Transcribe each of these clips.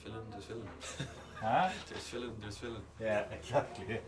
filling, there's filling. Huh? There's filling, there's filling. Yeah, exactly.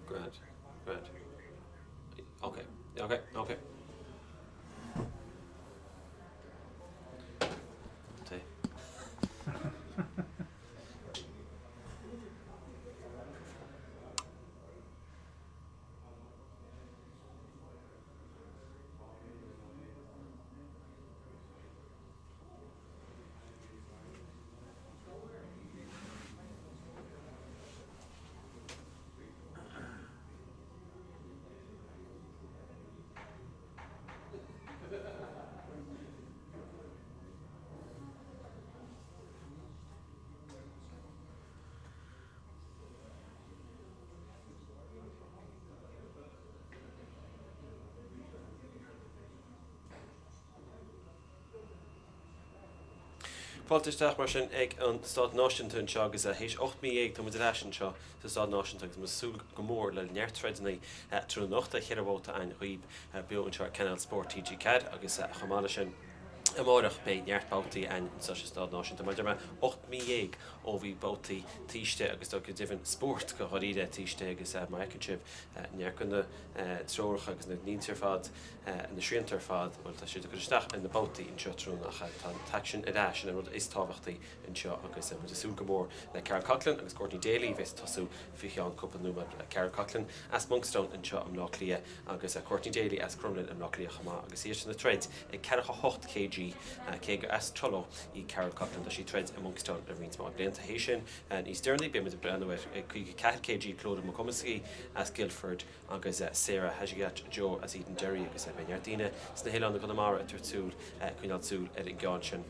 Grand. Grand. Ok. Ok. Ok. Té. Fáilte isteach mar sin ag an Staid Náisiúnta anseo agus théis 18 mí tá muid ar ais anseo sa Staid Náisiúnta agus muid ag súil go mór le neart troideanna tráthnóna anocht, cheithre bhabhta againn dhaoib beo anseo ar Cainéal Spóirt TG4 agus chomh maith leis sin amárach beidh neart babhtaí againn anseo sa Staid Náisiúnta. Mar a deir mé, 18 mí ó bhí babhtaí taoiste agus go deimhin spórt go dháiríre taoiste agus mar a fheiceann sibh neart de na treoracha agus na línte ar fad na srianta ar fad, bhuel, tá siad ag cur isteach ar na babhtaí anseo tráthnóna ach tá an t-aicsean ar ais, sin an rud is tábhachtaí anseo agus muid ag súil go mór le Carol Coughlan agus Courtney Daly a bheas ag tosú faoi cheann cúpla nóiméad. Carol Coughlan as Monkstown anseo i mBleá Cliath agus Courtney Daly as Crumlin i mBleá Cliath chomh maith agus iadsan ag troid ag 48 kg, cé gur as Tullow í Carol Coughlan, tá sí ag troid i Monkstown le roinnt mhaith blianta. Théis sin, níos deireanaí, beidh muid ag breathnú ar 54 kg Clodagh McComiskey as Guildford agus Sarah Hajigat-Joe as Edenderry agus beidh neart daoine sna hoileáin i gConamara ag tabhairt súil, ag coinneáil súil ar an gceann sin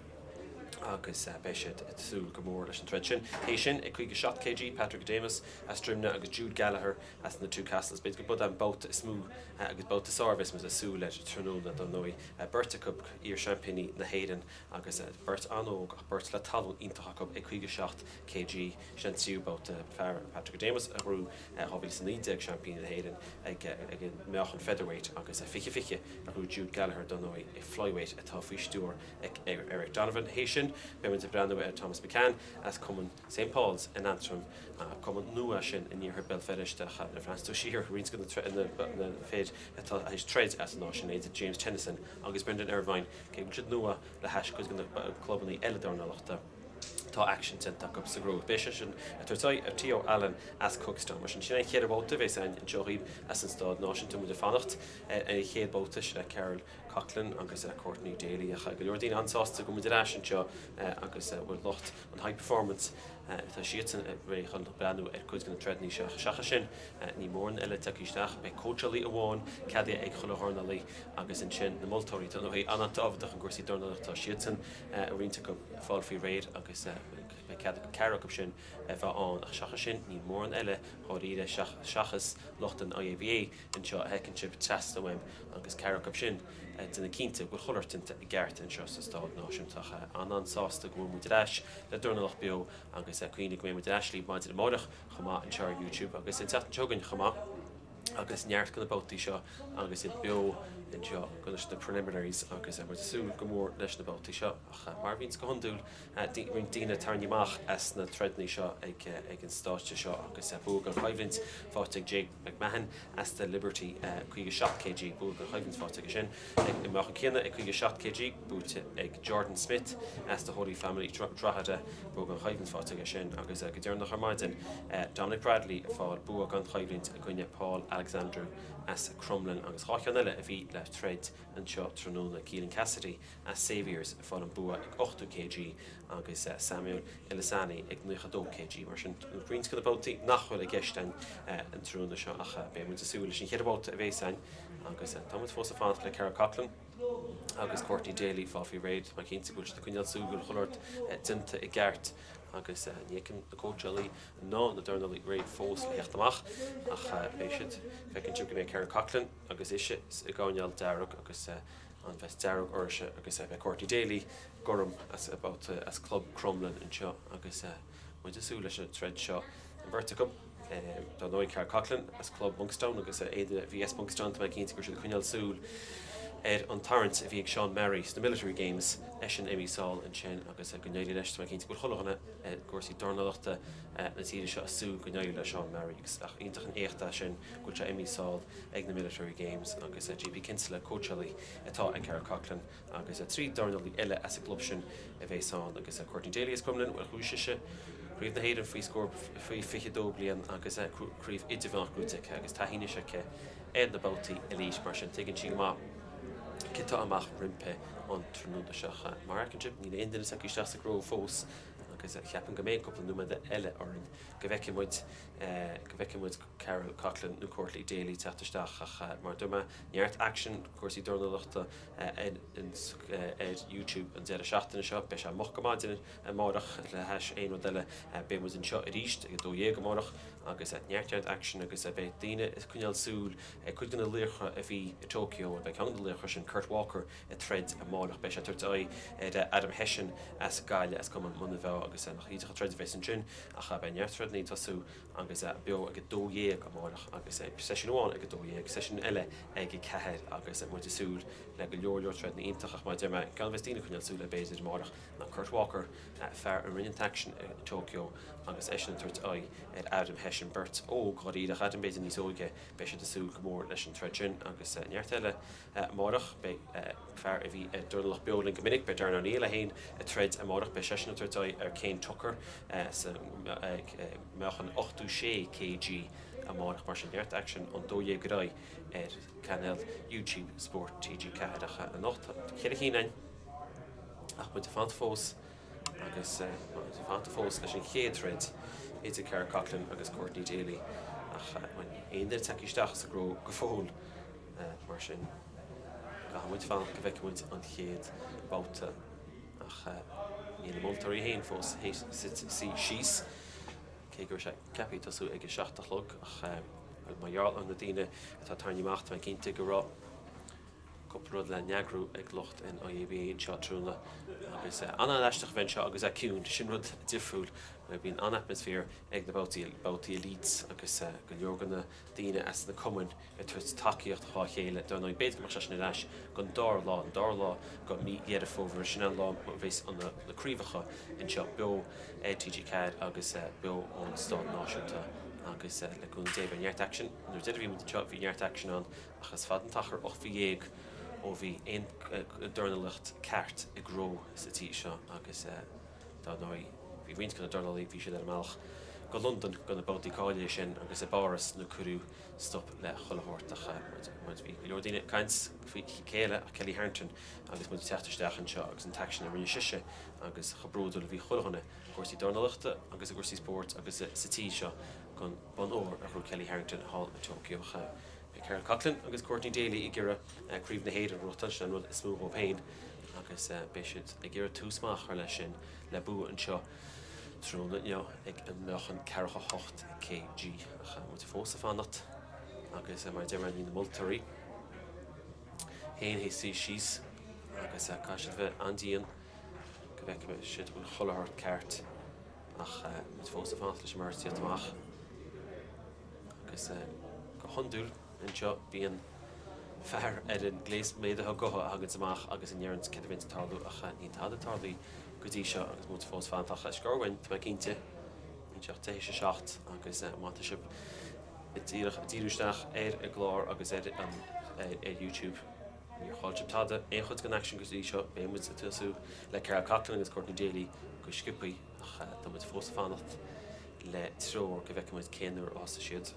agus beidh siad ag súil go mór leis an troid sin. Théis sin, ag 57 kg, Patrick Adamus as Droimne agus Jude Gallagher as na Two Castles. B'fhéidir go b'é an babhta is mó agus babhta is fearr a bheas muid ag súil air tráthnóna dar ndóigh. Beirt acu, iar-seaimpíní na hÉireann agus beirt an-óg ach beirt le tallann iontach acu ag 57 kg. Sin an tríú babhta fear, Patrick Adamus a ghnóthaigh 2019 Seaimpíní na hÉireann ag an meáchan featherweight agus 2020 a ghnóthaigh Jude Gallagher dar ndóigh ag flyweight atá faoi stiúir ag Eric Donovan. Théis sin beidh muid ag breathnú ar Thomas McCann as Cumann St Paul's in Antrim, cumann nua sin in iarthar Béal Feirste ach nuair a bhreathnaíonn tú siar roinnt de na fir atá théis troid as an áit sin, leithéidí James Tennyson agus Brendan Irvine, cé go bhfuil siad nua le hais cuid de na clubanna eile dornálaíochta. Tá aicsean déanta acu sa ghnó. Beidh seisean ag tabhairt aghaidh ar Theo Allen as Cookstown. Mar sin, sin é an chéad bhabhta a bheas againn anseo dhaoib as an Staid Náisiúnta. Muid ag fanacht ar an chéad bhabhta, sin é Carol Coughlan agus Courtney Daly. Ach go leor daoine an-sásta go bhfuil muid ar ais anseo agus bhfuil lucht an high performance, tá siadsan réidh chun breathnú ar cuid de na troideanna seo. Seachas sin, ní mórán eile tagtha isteach. Beidh cóitseálaí amháin ceadaithe ag chuile dhornálaí agus ansin na moltóirí. Tá ndóigh an-tábhachtach i gcúrsaí dornálaíochta. Tá siadsan roinnt acu ag fáil faoi réir agus beidh cead acu ceathrar acu sin a bheith ann ach seachas sin níl mórán eile dháiríre seachas lucht an IABA anseo a fheiceann sibh trasna uaim agus ceathrar acu sin ag déanamh cinnte go bhfuil chuile shórt déanta i gceart anseo sa Stáid Náisiúnta ach an-an-sásta go bhfuil muid ar ais le dornálaíocht beo agus cuimhnigh go mbeidh muid ar ais libh maidin amárach chomh maith anseo ar YouTube agus an tseachtain seo chugainn chomh maith. agus neart de na babhtaí seo agus iad beo anseo leis na preliminaries agus muid ag súil go mór leis na babhtaí seo ach mar a bhíonns go hiondúil roinnt daoine tarraingthe amach as na troideanna seo ag ag an stáitse seo agus bua gan choimhlint faighte ag Jake McMahon as the Liberty 57 kg bua gan choimhlint faighte aige sin ag an meáchan céanna ag 57 kg buaite ag Jordan Smith as the Holy Family Drogheda bua gan choimhlint faighte aige sin agus go deireanach ar maidin Dominic Bradley ag fáil bua gan choimhlint i gcoinne Paul Alexander. Alexandrou as Crumlin agus 2 cheann eile a bhí le troid anseo tráthnóna, Keelan Cassidy as Saviours ag fáil an bua ag 80 kg agus Samuel Ilesanmi ag 92 kg. Mar sin, roinnt de na babhtaí nach bhfuil i gceist againn an tráthnóna seo ach beidh muid ag súil leis an cheithre bhabhta a bhéas againn agus tá muid fós ag fanacht le Carol Coughlan agus Courtney Daly fáil faoi réir. Tá mé cinnte go bhfuil siad ag coinneáil súil go bhfuil chuile shórt déanta i gceart agus ní fheicim na cóitseálaí ná na dornálaí réidh fós le theacht amach ach beidh siad. Feiceann sibh go mbeidh Carol Coughlan agus ise i gcoirnéal dearg agus an vest dearg uirthise agus beidh Courtney Daly gorm as babhta as Club Crumlin anseo agus muid ag súil leis an troid seo an bheirt acu. Dar ndóigh Carol Coughlan as Club Monkstown agus aon duine a bhí as Monkstown tá mé cinnte go raibh siad ag coinneáil súil ar an tarraingt a bhí ag Seán Murray sna Military Games eisean imithe sall ansin agus go n-éirí leis tá mé cinnte go bhfuil chuile dhuine i gcúrsaí dornálaíochta na tíre seo ag súil go n-éirí le Seán Murray agus ach iontach an éacht é sin go bhfuil sé imithe sall ag na Military Games agus JP Kinsella, cóitseálaí atá ag Carol Coughlan agus 3 dornálaí eile as an gclub sin a bheas ann agus Courtney Daly as Crumlin, bhuel chuaigh sise Craobh na hÉireann faoi scór faoi 22 bliain agus Craobh Idirmheánach gnóite aici agus taithí anois aici ar na babhtaí Elite mar sin tuigeann sí go maith cad tá amach roimpi an tráthnóna seo. Mar a fheiceann sibh níl aon duine tagtha isteach sa gcró fós agus cheapfainn go mbeidh cúpla nóiméad eile orainn go bhfeicfidh muid go bhfeicfidh muid Carol Coughlan nó Courtney Daly teacht isteach ach mar a dúirt mé, neart aicsin, cúrsaí dornálaíochta ar YouTube an deireadh seachtaine seo. Beidh sé moch go maidin amárach le hais aon rud eile. Beidh muid anseo arís ag 12 amárach agus neart neart aicsin agus beidh daoine ag coinneáil súil ar cuid de na laochra a bhí i Tokyo. Beidh ceann de na laochra sin, Kurt Walker, ag troid amárach. Beidh sé ag tabhairt aghaidh ar Adam Hession as Gaillimh, as Cumann Muine Mheá agus nach iontach an troid a bheas ansin ach beidh neart troideanna ag tosú agus beo ag 12 amárach agus seisiún amháin ag 12, seisiún eile ag 4 agus muid ag súil le go leor leor troideanna iontach ach mar a deir mé, an ceann a bheas daoine ag coinneáil súil air b'fhéidir amárach ná Kurt Walker, fear a rinne an t-aicsean i Tokyo agus eisean ag tabhairt aghaidh ar Adam Hession, beirt óg dháiríre ach Adam b'fhéidir níos óige, beidh siad ag súil go mór leis an troid sin agus neart eile Amárach, beidh fear a bhí ag dornálaíocht beo linn go minic, beidh Darren O'Neill é féin ag troid amárach. Beidh seisean ag tabhairt aghaidh ar Kane Tucker sa meáchan 86 kg amárach. Mar sin, neart aicsin ón 12 ar aghaidh ar chainéal YouTube Spórt TG4. Ach anocht, tá 4 chinn againn ach muid ag fanacht fós agus muid ag fanacht fós leis an chéad troid idir Carol Coughlan agus Courtney Daly. Ach níl aon duine tagtha isteach sa gcró go fóill. Mar sin, caithfidh muid fanacht go bhfeicfidh muid an chéad bhabhta. Ach níl na moltóirí féin fós suite síos, cé go raibh sé ceaptha tosú ag a 7 a chlog. Ach mar gheall ar na daoine atá tarraingthe amach, tá mé cinnte go raibh cúpla rud le n-eagrú ag lucht an IABA anseo tráthnóna. Agus an-aisteach a bheith anseo agus é ciúin, sin rud difriúil. Bíonn an-atmaisféar ag na babhtaí, babhtaí Elites agus go leor de na daoine as na cumainn ag tabhairt tacaíocht dhá chéile. Dar ndóigh, b'fhéidir go mbeadh sé sin ar ais don dara lá, an dara lá go mí Dheireadh Fómhair, sin an lá a bheas na craobhacha anseo beo ar TG4 agus beo ón Stáid Náisiúnta agus le cúnamh Dé beidh neart aicsin. Nuair deireadh a bhí muid anseo bhí neart aicsin ann ach is fada an t-achar, 18 mhí ó bhí aon dornálaíocht ceart i gcró sa tír seo agus Dar ndóigh, bhí roinnt de na dornálaí, bhí siad ar a mbealach go Londain do na babhtaí cáilithe sin agus i bPáras nuair cuireadh stop le chuile shórt ach muid, bhí go leor daoine ag caint faoi chéile ach Kellie Harrington agus muid ag teacht isteach anseo agus an t-aicsean a rinne sise agus chomh bródúil a bhí chuile dhuine i gcúrsaí dornálaíochta agus i gcúrsaí spóirt agus sa tír seo don bonn óir a ghnóthaigh Kellie Harrington thall i Tokyo. Beidh Carol Coughlan agus Courtney Daly ag iarraidh Craobh na hÉireann a ghnóthachtáil, sin an rud is mó dhóibh féin agus beidh siad ag iarraidh tús maith a chur leis sin le bua anseo tráthnóna inniu ag an meáchan 48 kg. Ach muid fós ag fanacht agus mar a deir mé níl na moltóirí féin théis suí síos agus caithfidh siad bheith an-dian go bhfeicfidh siad bhfuil chuile shórt ceart ach muid fós ag fanacht leis an mbeirt tíocht amach agus go hiondúil Anseo bíonn fear ar an ngléas méadaithe gutha a thaganns amach agus a ndeireanns céard a bhíonns ag tarlú ach níl tada ag tarlú go dtí seo agus muid fós ag fanacht ach scor uainn, tá mé cinnte. Níl sé ach 7:10 agus má tá sibh díreach ag díriú isteach ar an gclár agus ar an ar YouTube níor chaill sibh tada, aon chuid den aicsean go dtí seo, beidh muid ag tosú le Carol Coughlan agus Courtney Daly go sciobthaí ach tá muid fós ag fanacht le treoir go bhfeicfidh muid cén uair a thosaigh siad.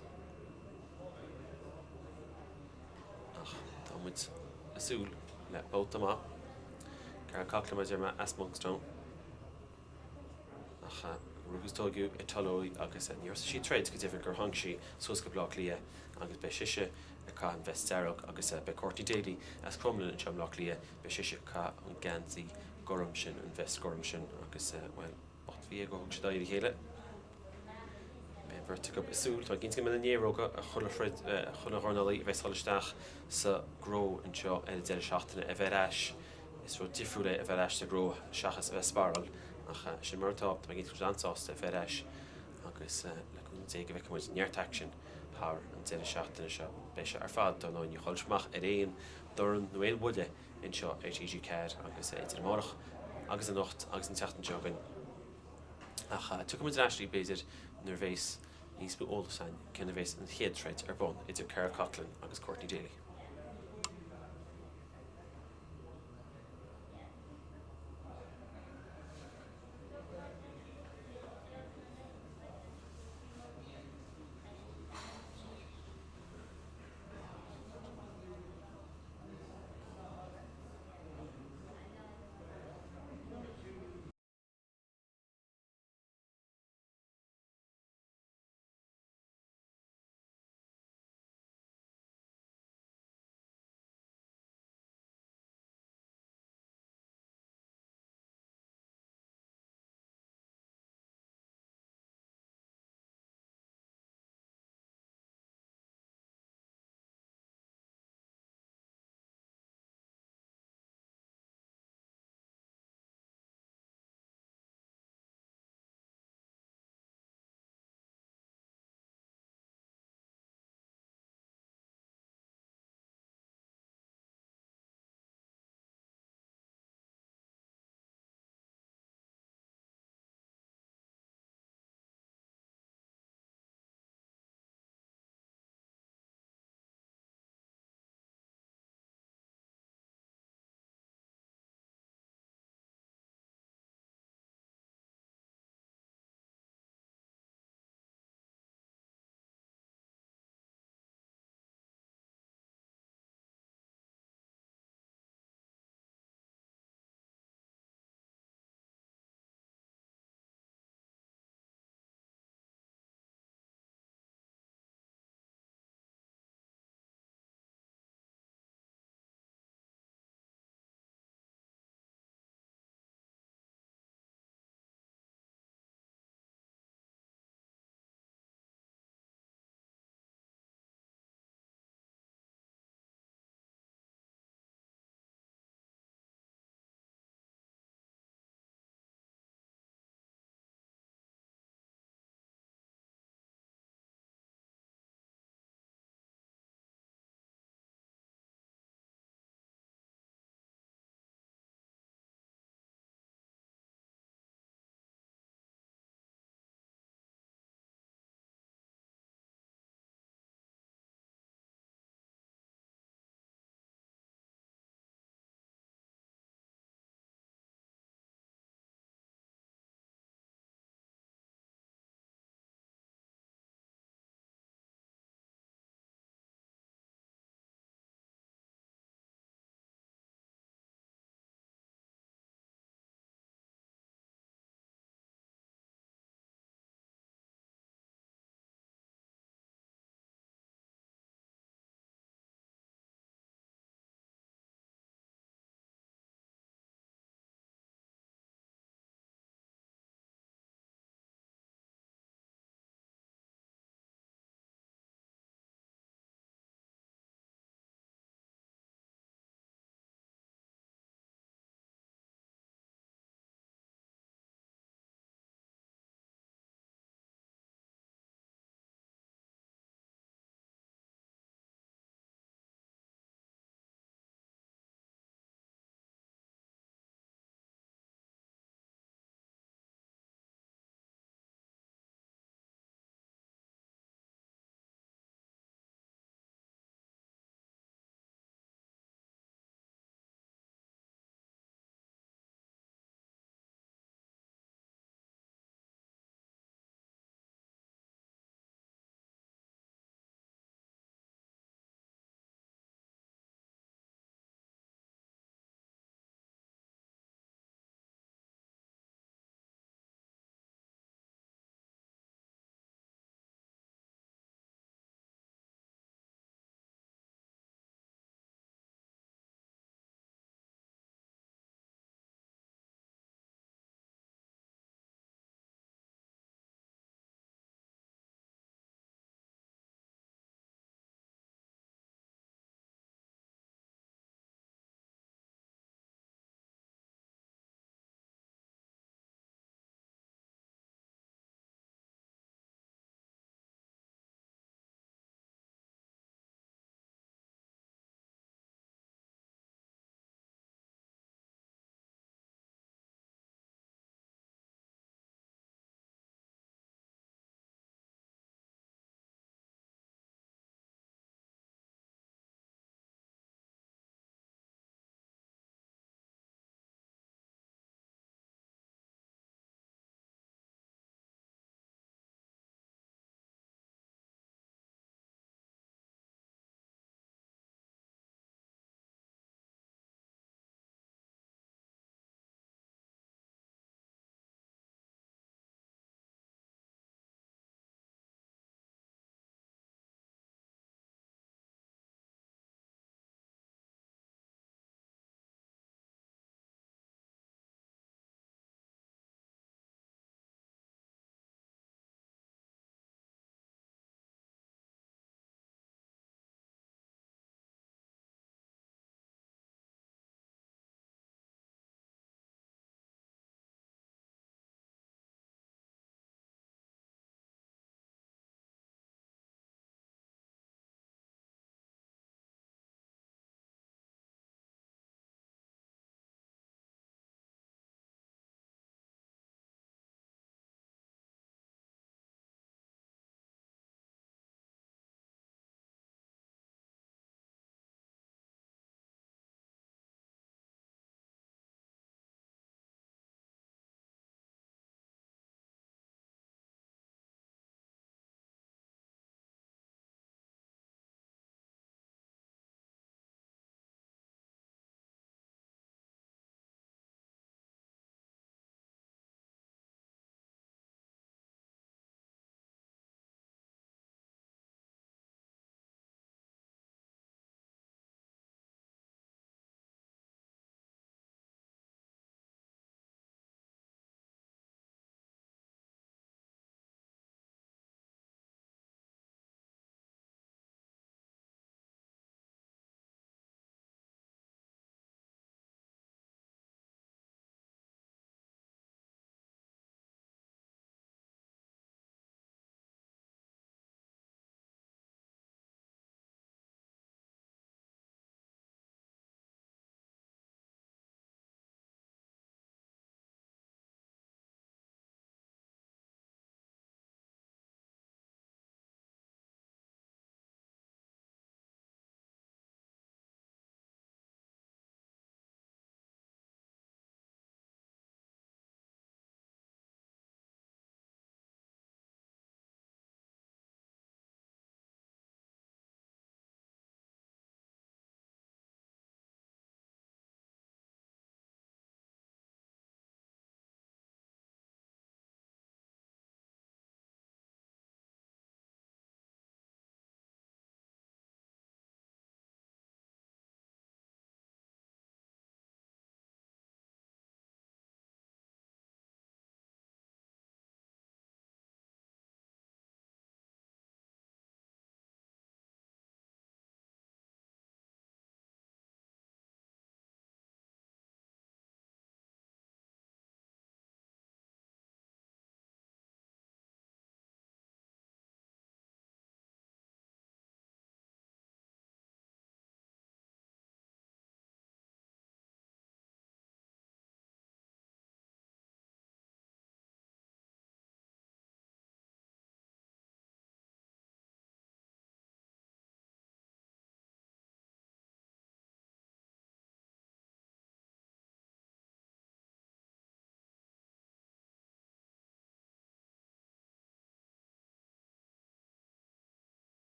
muid ag súil le babhta maith. Carol Coughlan, mar a deir mé, as Monkstown. Ach rugadh is tóigeadh i Tullow í agus níor thosaigh sí ag troid go deimhin gur tháinig sí suas go Bleá Cliath agus beidh sise ag caitheamh an vest dearg agus beidh Courtney Daly as Crumlin anseo i mBleá Cliath, beidh sise ag caitheamh an geansaí gorm sin, an vest gorm sin agus, bhuel, 18 mhí ó thug siad aghaidh ar a chéile. Beidh an bheirt acu ag súil. Tá mé cinnte go mbeidh na néaróga ar chuile throid, chuile dhornálaí a bheas ag dul isteach sa gcró anseo ar an deireadh seachtaine a bheith ar ais. Is rud difriúil é a bheith ar ais sa gcró seachas a bheith ag sparáil ach sin mar atá. Tá mé cinnte go bhfuil siad an-sásta a bheith ar ais agus le cúnamh Dé go bhfeicfidh muid neart aicsin thar an deireadh seachtaine seo. Beidh sé ar fad, dar ndóigh, ní chaillfidh sibh amach ar aon dorn nó aon bhuille anseo ar TG4 agus idir amárach agus anocht agus an tseachtain seo chugainn. Ach tiocfaidh muid ar ais daoibh b'fhéidir nuair a bheas níos mó eolais againn cén uair a bheas an chéad troid ar bun idir Carol Coughlan agus Courtney Daly.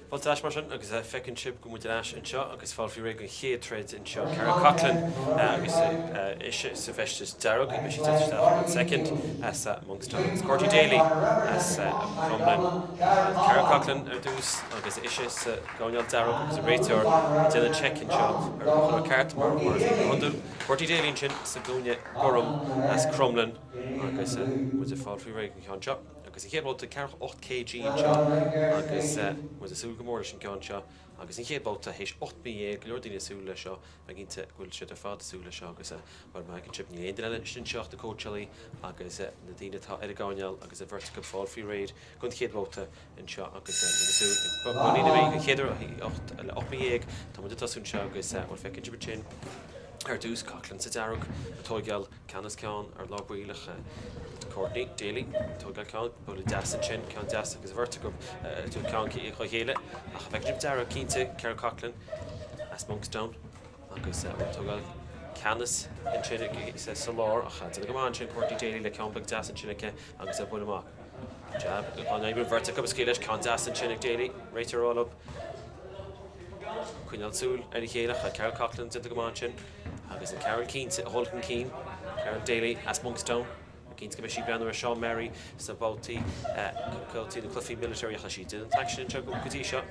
Fáilte ar ais mar sin agus feiceann sibh go bhfuil muid ar ais anseo agus fáil faoi réir don chéad troid anseo. Carol Coughlan agus ise sa bhfeisteas dearg, beidh sí ag teacht isteach an second as Monkstown agus Courtney Daly as Crumlin. Carol Coughlan ar dtús agus ise sa gcoirnéal dearg agus an réiteoir ag déanamh seic anseo ar an chur ceart mar a bhí go hiondúil. Courtney Daly ansin sa gcúinne gorm as Crumlin agus muid ag fáil faoi réir don cheann seo. Agus an chéad bhabhta, 48 kg anseo agus muid ag súil go mór leis an gceann seo. Agus an chéad bhabhta théis 18 mí, go leor daoine ag súil leis seo, mé cinnte go bhfuil siad ar fad ag súil leis seo agus mar a fheiceann sibh, níl aon duine eile anseo ach na cóitseálaí agus na daoine atá ar an gcoirnéal agus an bheirt acu ag fáil faoi réir don chéad bhabhta anseo agus muid ag súil ag bunaí na mí, an chéad uair le 18 mí tá muid ag tosú anseo agus bhuel feiceann sibh ansin ar dtús Coughlan sa dearg ag tóigeáil Ceann is ceann ar lár baill ach Courtney Daly ag tógáil ceann, buille deas ansin, ceann deas agus an bheirt acu ag tabhairt ceann dá chéile ach feiceann sibh dearg cinnte Carol Coughlan as Monkstown agus ag tógáil ceannas ansin sa lár ach déanamh go maith ansin Courtney Daly le ceann beag deas ansin aici agus é bualadh amach. Jab á n-oibriú an bheirt acu ag scaoileadh leis, ceann deas ansin ag Daly, réiteoir ag rá leo coinneáil súil ar a chéile ach Carol Coughlan déanta go maith ansin. Agus an Carol cinnte a dhul chun cinn, Carol Daly as Monkstown, cinnte go mbeidh sí ag breathnú ar Seán Mary sna babhtaí, babhtaí na cluichí military ach tá sí ag déanamh an t-aicsean anseo go dtí seo.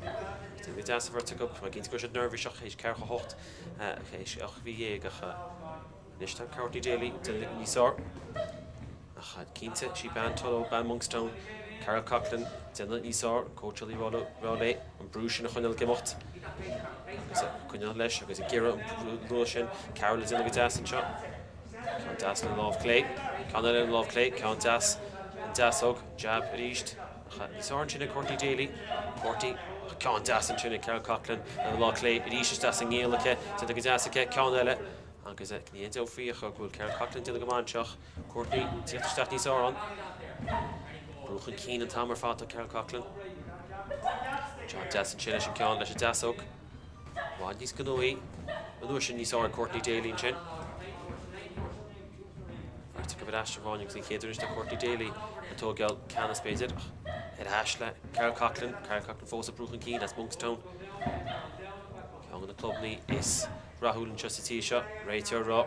Déanamh go deas an bheirt acu, tá mé cinnte go raibh siad neirbhíseach théis 48, théis 18 mhí ach anois tá Courtney Daly ag déanamh níos fearr. Ach cinnte, sí bean Tullow, bean Monkstown, Carol Coughlan, déanamh níos fearr, cóitseálaí ag rá léi an brú sin a choinneáil ag imeacht agus ag coinneáil leis agus ag iarraidh an luas sin, Carol ag déanamh go deas anseo. Ceann deas lena lámh clé, ceann eile lena lámh clé, ceann deas, an deasóg, jab arís. Ach níos fearr ansin ag Courtney Daly, Courtney, ach ceann deas ansin ag Carol Coughlan lena lámh clé arís isteach sa ngiall aici, déanta go deas aici, ceann eile agus ní aon deabhadh faoi ach go bhfuil Carol Coughlan déanamh go maith anseo. Courtney, tíocht isteach níos fearr ann. Brú chun cinn an t-am ar fad tá Carol Coughlan. Jab deas ansin leis an gceann leis an deasóg. I bhfad níos gnóthaí an uair sin níos fearr ag Courtney Daly ansin. Beirt acu ar ais a Bhráin agus an chéad uair anois tá Courtney Daly ag tógáil ceannas b'fhéidir ach ar ais le Carol Coughlan. Carol Coughlan fós ag brú chun cinn as Monkstown. Ceann de na clubanna is rathúil anseo sa tír seo. Réiteoir ag rá.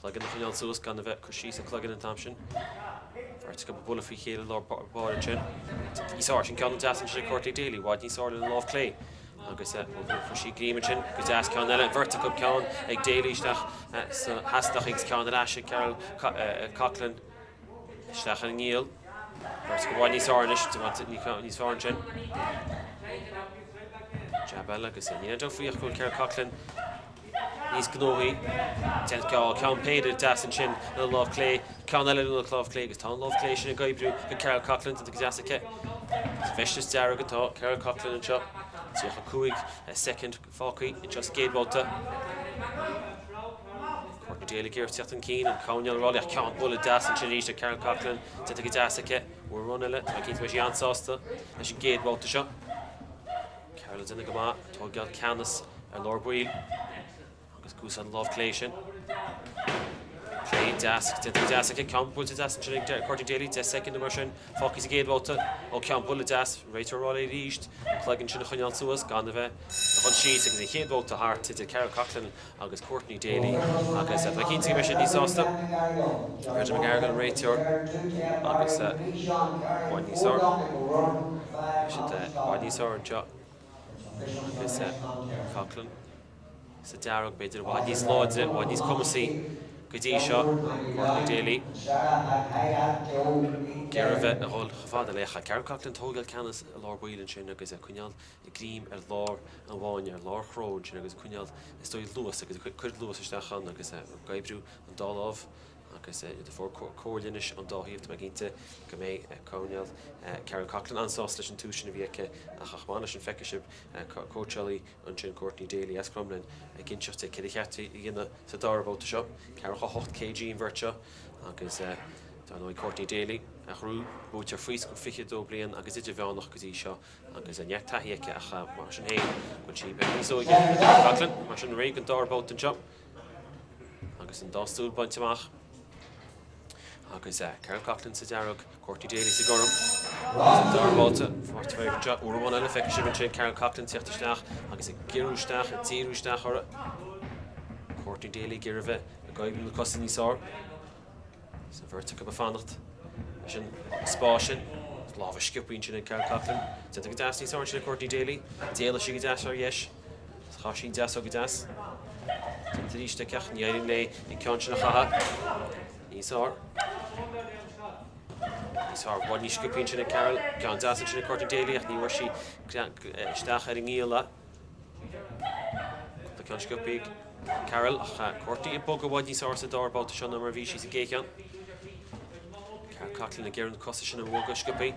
Cloigeann a choinneáil suas gan a bheith ag cur síos an cloigeann an t-am sin. Beirt acu ag bualadh faoi chéile i lár báire ansin. Níos fearr sin ceann deas ansin ag Courtney Daly, i bhfad níos fearr lena lámh clé. Agus fuair sí greim ansin go deas ceann eile. An bheirt acu ceann ag Daly isteach sa hasnach agus ceann ar ais ag Carol Coughlan isteach ar an ngiall. Beirt acu i bhfad níos fearr anois, níos fearr ansin. Jab eile agus níl aon dabht faoi ach go bhfuil Carol Coughlan níos gnóthaí. Déanann ceann péire deas ansin lena lámh clé, ceann eile lena lámh clé agus tá an lámh clé sin ag oibriú do Carol Coughlan, déanta go deas aici. Sa bhfeisteas dearg atá Carol Coughlan anseo. 35 soicind fágtha anseo sa gcéad bhabhta. Courtney Daly ag iarraidh teacht chun cinn, an coirnéal ag rá ach ceann buille deas ansin arís ag Carol Coughlan, déanta go deas aici. Uair run eile, tá cinnte go mbeidh sí an-sásta leis an gcéad bhabhta seo. Carol ag déanamh go maith, ag tógáil ceannas ar lár baill agus ag úsáid an lámh clé sin. Clé deas, déanta go deas aici, ceann buailte deas ansin ag Courtney Daly, 10 soicind nó mar sin fágtha sa gcéad bhabhta. Ó ceann buille deas, réiteoir ag rá léi arís, an cloigeann sin a choinneáil suas gan a bheith ag dul síos agus an chéad bhabhta thart idir Carol Coughlan agus Courtney Daly agus tá mé cinnte go mbeidh siad níos sásta. Brendan McGarrigle an réiteoir agus i bhfad níos fearr. Beidh siad i bhfad níos fearr anseo agus Coughlan sa dearg b'fhéidir i bhfad níos láidre, i bhfad níos cumasaí go dtí seo. Courtney Daly ag iarraidh a bheith a dhul chomh fada léi. Carol Coughlan tógáil ceannas i lár baill ansin agus ag coinneáil greim ar lár an bhfáinne, ar lár chró ansin agus ag coinneáil, is dóigh, luas agus ag cur luas isteach ann agus ag oibriú an dá lámh agus iad ag fáil comhairle anois ón dá thaobh. Tá mé cinnte go mbeidh coirnéal Carol Coughlan an-sásta leis an tús sin a bhí aici ach chomh maith leis sin feicfidh sibh cóitseálaí ansin Courtney Daly as Crumlin ag inseacht di céard a cheart di a dhéanamh sa dara babhta seo. 48 kg an bheirt seo agus dar ndóigh Courtney Daly a ghnóthaigh buaiteoir faoi 22 bliain agus idirmheánach go dtí seo Agus neart taithí aici ach mar sin féin go bhfuil sí beag níos óige ná Carol Coughlan. Mar sin réidh don dara babhta anseo agus an dá stól bainte amach agus Carol Coughlan sa dearg, Courtney Daly sa gorm. An dara babhta, fáilte bheag anseo, uair amháin eile, feicfidh sibh ansin Carol Coughlan teacht isteach agus ag giorrú isteach, ag díriú isteach uirthi. Courtney Daly ag iarraidh a bheith ag oibriú na cosa níos fearr. Is an bheirt acu ag fanacht leis an spás sin. Lámha sciobtha ansin ag Carol Coughlan. Déanta go deas níos fearr ansin ag Courtney Daly. D'éalaigh sí go deas ar dheis. Is chaith sí an deasóg go deas. Déanta arís aici ach ní éiríonn léi an ceann sin a chaitheamh. Níos fearr. Níos fearr. I bhfad níos sciobtha ansin ag Carol. Ceann deas ansin ag Courtney Daly ach ní bhfuair sí isteach ar an ngiall é. Cúpla ceann sciobtha ag Carol ach Courtney ag bogadh i bhfad níos fearr sa dara babhta seo ná mar a bhí sí sa gcéad cheann. Carol Coughlan ag iarraidh na cosa sin a bhogadh sciobtha.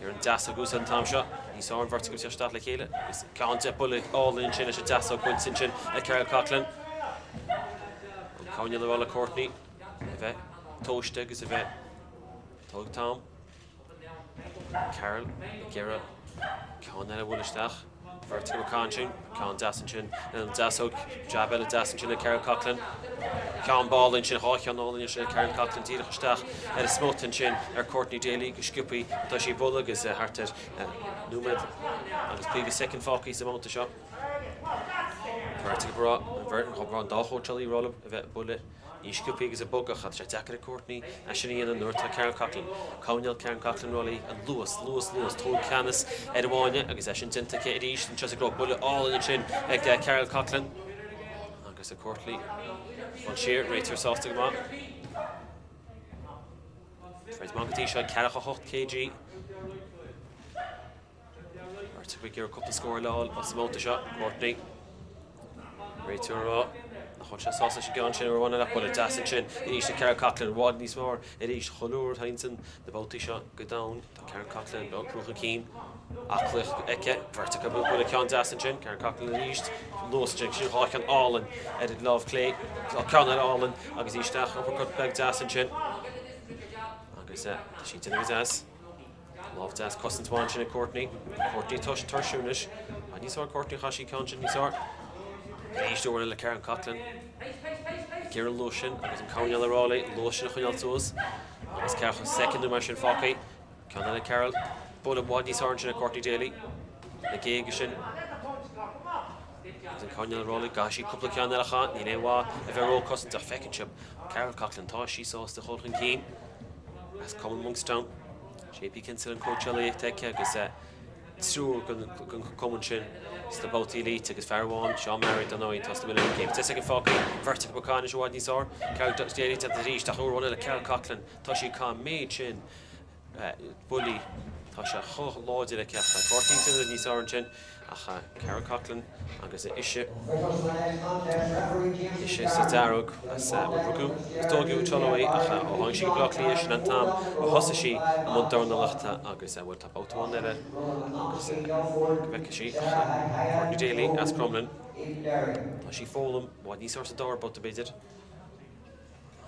Iarraidh an deasóg a úsáid an t-am seo. Níos fearr an bheirt acu isteach le chéile agus ceann de buille álainn ansin leis an deasóg bainte ansin ag Carol Coughlan. An coirnéal ag rá le Courtney a bheith tomhaiste agus a bheith tóg t'am. Carol ag iarraidh ceann eile a bhualadh isteach. Beirt acu ag caint ansin, ceann deas ansin, an deasóg, jab eile deas ansin ag Carol Coughlan. Ceann álainn ansin, dhá cheann álainn ansin ag Carol Coughlan díreach isteach ar an smut ansin ar Courtney Daly go sciobtha atá sí ag bualadh agus thart ar nóiméad agus 50 soicind fágtha sa mbabhta seo. Beirt acu ag rá, an dá chóitseálaí ag rá leo a bheith ag bualadh. Níos sciobtha agus ag bogadh, tá sé deacair ag Courtney é sin a dhéanamh nuair atá Carol Coughlan. Coinneáil Carol Coughlan ráillí an luas, luas, luas, tóg ceannas ar an bhfáinne agus é sin déanta aici arís anseo sa gcró. Buille álainn ansin ag Carol Coughlan agus ag Courtney. Dul siar, réiteoir sásta go maith. Troid maith go dtí seo, 48 kg. Beirt acu ag iarraidh cúpla scór a fháil as an mbabhta seo, Courtney. Réiteoir ag rá nach bhfuil sé sásta leis an gceann sin ar bhain leat buille deas ansin arís ag Carol Coughlan i bhfad níos fearr arís chuile uair a théann na babhtaí seo go domhain. Tá Carol Coughlan ag brú chun cinn. Aclaíocht aici. Beirt acu ag bualadh ceann deas ansin. Carol Coughlan arís. Luas ansin. Sin dhá cheann álainn ar an lámh clé. Ceann eile álainn agus í isteach. Uppercut beag deas ansin. Agus tá sí ag déanamh go deas. Lámh deas cosaint mhaith ansin ag Courtney. Courtney ag tuirsiú anois. Ah, níos fearr Courtney, chaith sí ceann sin níos fearr. Arís uair eile Carol Coughlan. Ag iarraidh an luas sin agus an coirnéal ag rá léi an luas sin a choinneáil suas. Agus ceathracha soicind nó mar sin fágtha. Ceann eile Carol. Buille i bhfad níos fearr ansin ag Courtney Daly. Na géaga sin. Agus an coirnéal ag rá léi go gcaithfidh sí cúpla ceann eile a chaitheamh. Níl aon mhaith a bheith ró-cosantach. Feiceann sibh Carol Coughlan, tá sí sásta a dhul chun cinn. As Cumann Monkstown, JP Kinsella an cóitseálaí atá aici agus triúr den chumann sin sna babhtaí elite agus fear amháin, Seán Mearaí, dar ndóigh, atá sna Millennium Games. 10 soicind fágtha, beirt acu ag caitheamh anois i bhfad níos fearr. Carol Daly déanta arís ach uair amháin eile Carol Coughlan, tá sí ag caitheamh an méid sin buillí, tá sé chomh láidir aici ach Courtney déanta níos fearr ansin. Ach Carol Coughlan agus ise, ise sa dearg as rugadh is tógadh i Tullow í ach ó tháinig sí go Baile Átha Cliath sin an t-am a thosaigh sí i mbun dornálaíochta agus bhuel tá babhta amháin eile agus go bhfeicfidh sí ach Courtney Daly as Crumlin tá sí ag foghlaim i bhfad níos fearr sa dara babhta b'fhéidir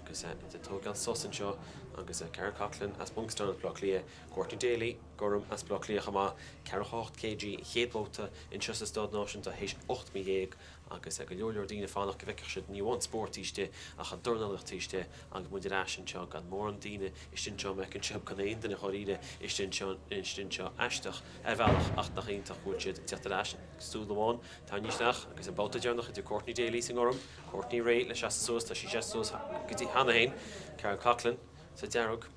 agus ag tógáil sos anseo agus Carol Coughlan as Monkstown as Baile Átha Cliath, Courtney Daly. Gorm as Baile Átha Cliath chomh maith, 48 kg an chéad bhabhta anseo sa Staid Náisiúnta théis 18 mí agus go leor leor daoine ag fanacht go bhfeicfeadh siad ní amháin spórt taobh istigh ach an dornálaíocht taobh istigh agus muid ar ais anseo gan mórán daoine istigh anseo mar fheiceann sibh gan aon duine dháiríre istigh anseo istigh anseo aisteach ar bhealach ach nach iontach go bhfuil siad ag teacht ar ais stól amháin tarraingthe isteach agus an babhta deireanach idir Courtney Daly sa ngorm Courtney réidh le seasamh suas tá sí seasta suas go dtí cheana féin Carol Coughlan sa dearg.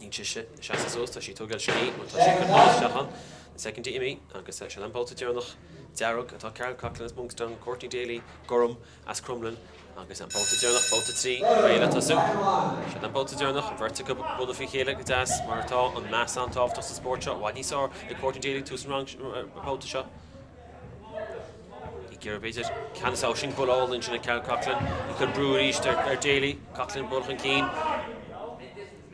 Níl sise ag seasamh suas, tá sí ag tógáil scíth, nó tá sí ag cur buille isteach ann. Na soicindí imithe agus sin an babhta deireanach. Dearg atá Carol Coughlan as Monkstown, Courtney Daly, gorm as Crumlin agus an babhta deireanach, babhta 3, réidh le tosú. Sin an babhta deireanach, an bheirt acu ag bualadh faoi chéile go deas mar atá an meas an-tábhachtach sa spórt seo. I bhfad níos fearr ag Courtney Daly tús an bhabhta seo. Ag iarraidh b'fhéidir ceannas a sin buille álainn ansin ag Carol Coughlan. Ag cur brú arís ar Daly. Coughlan ag bualadh chun cinn.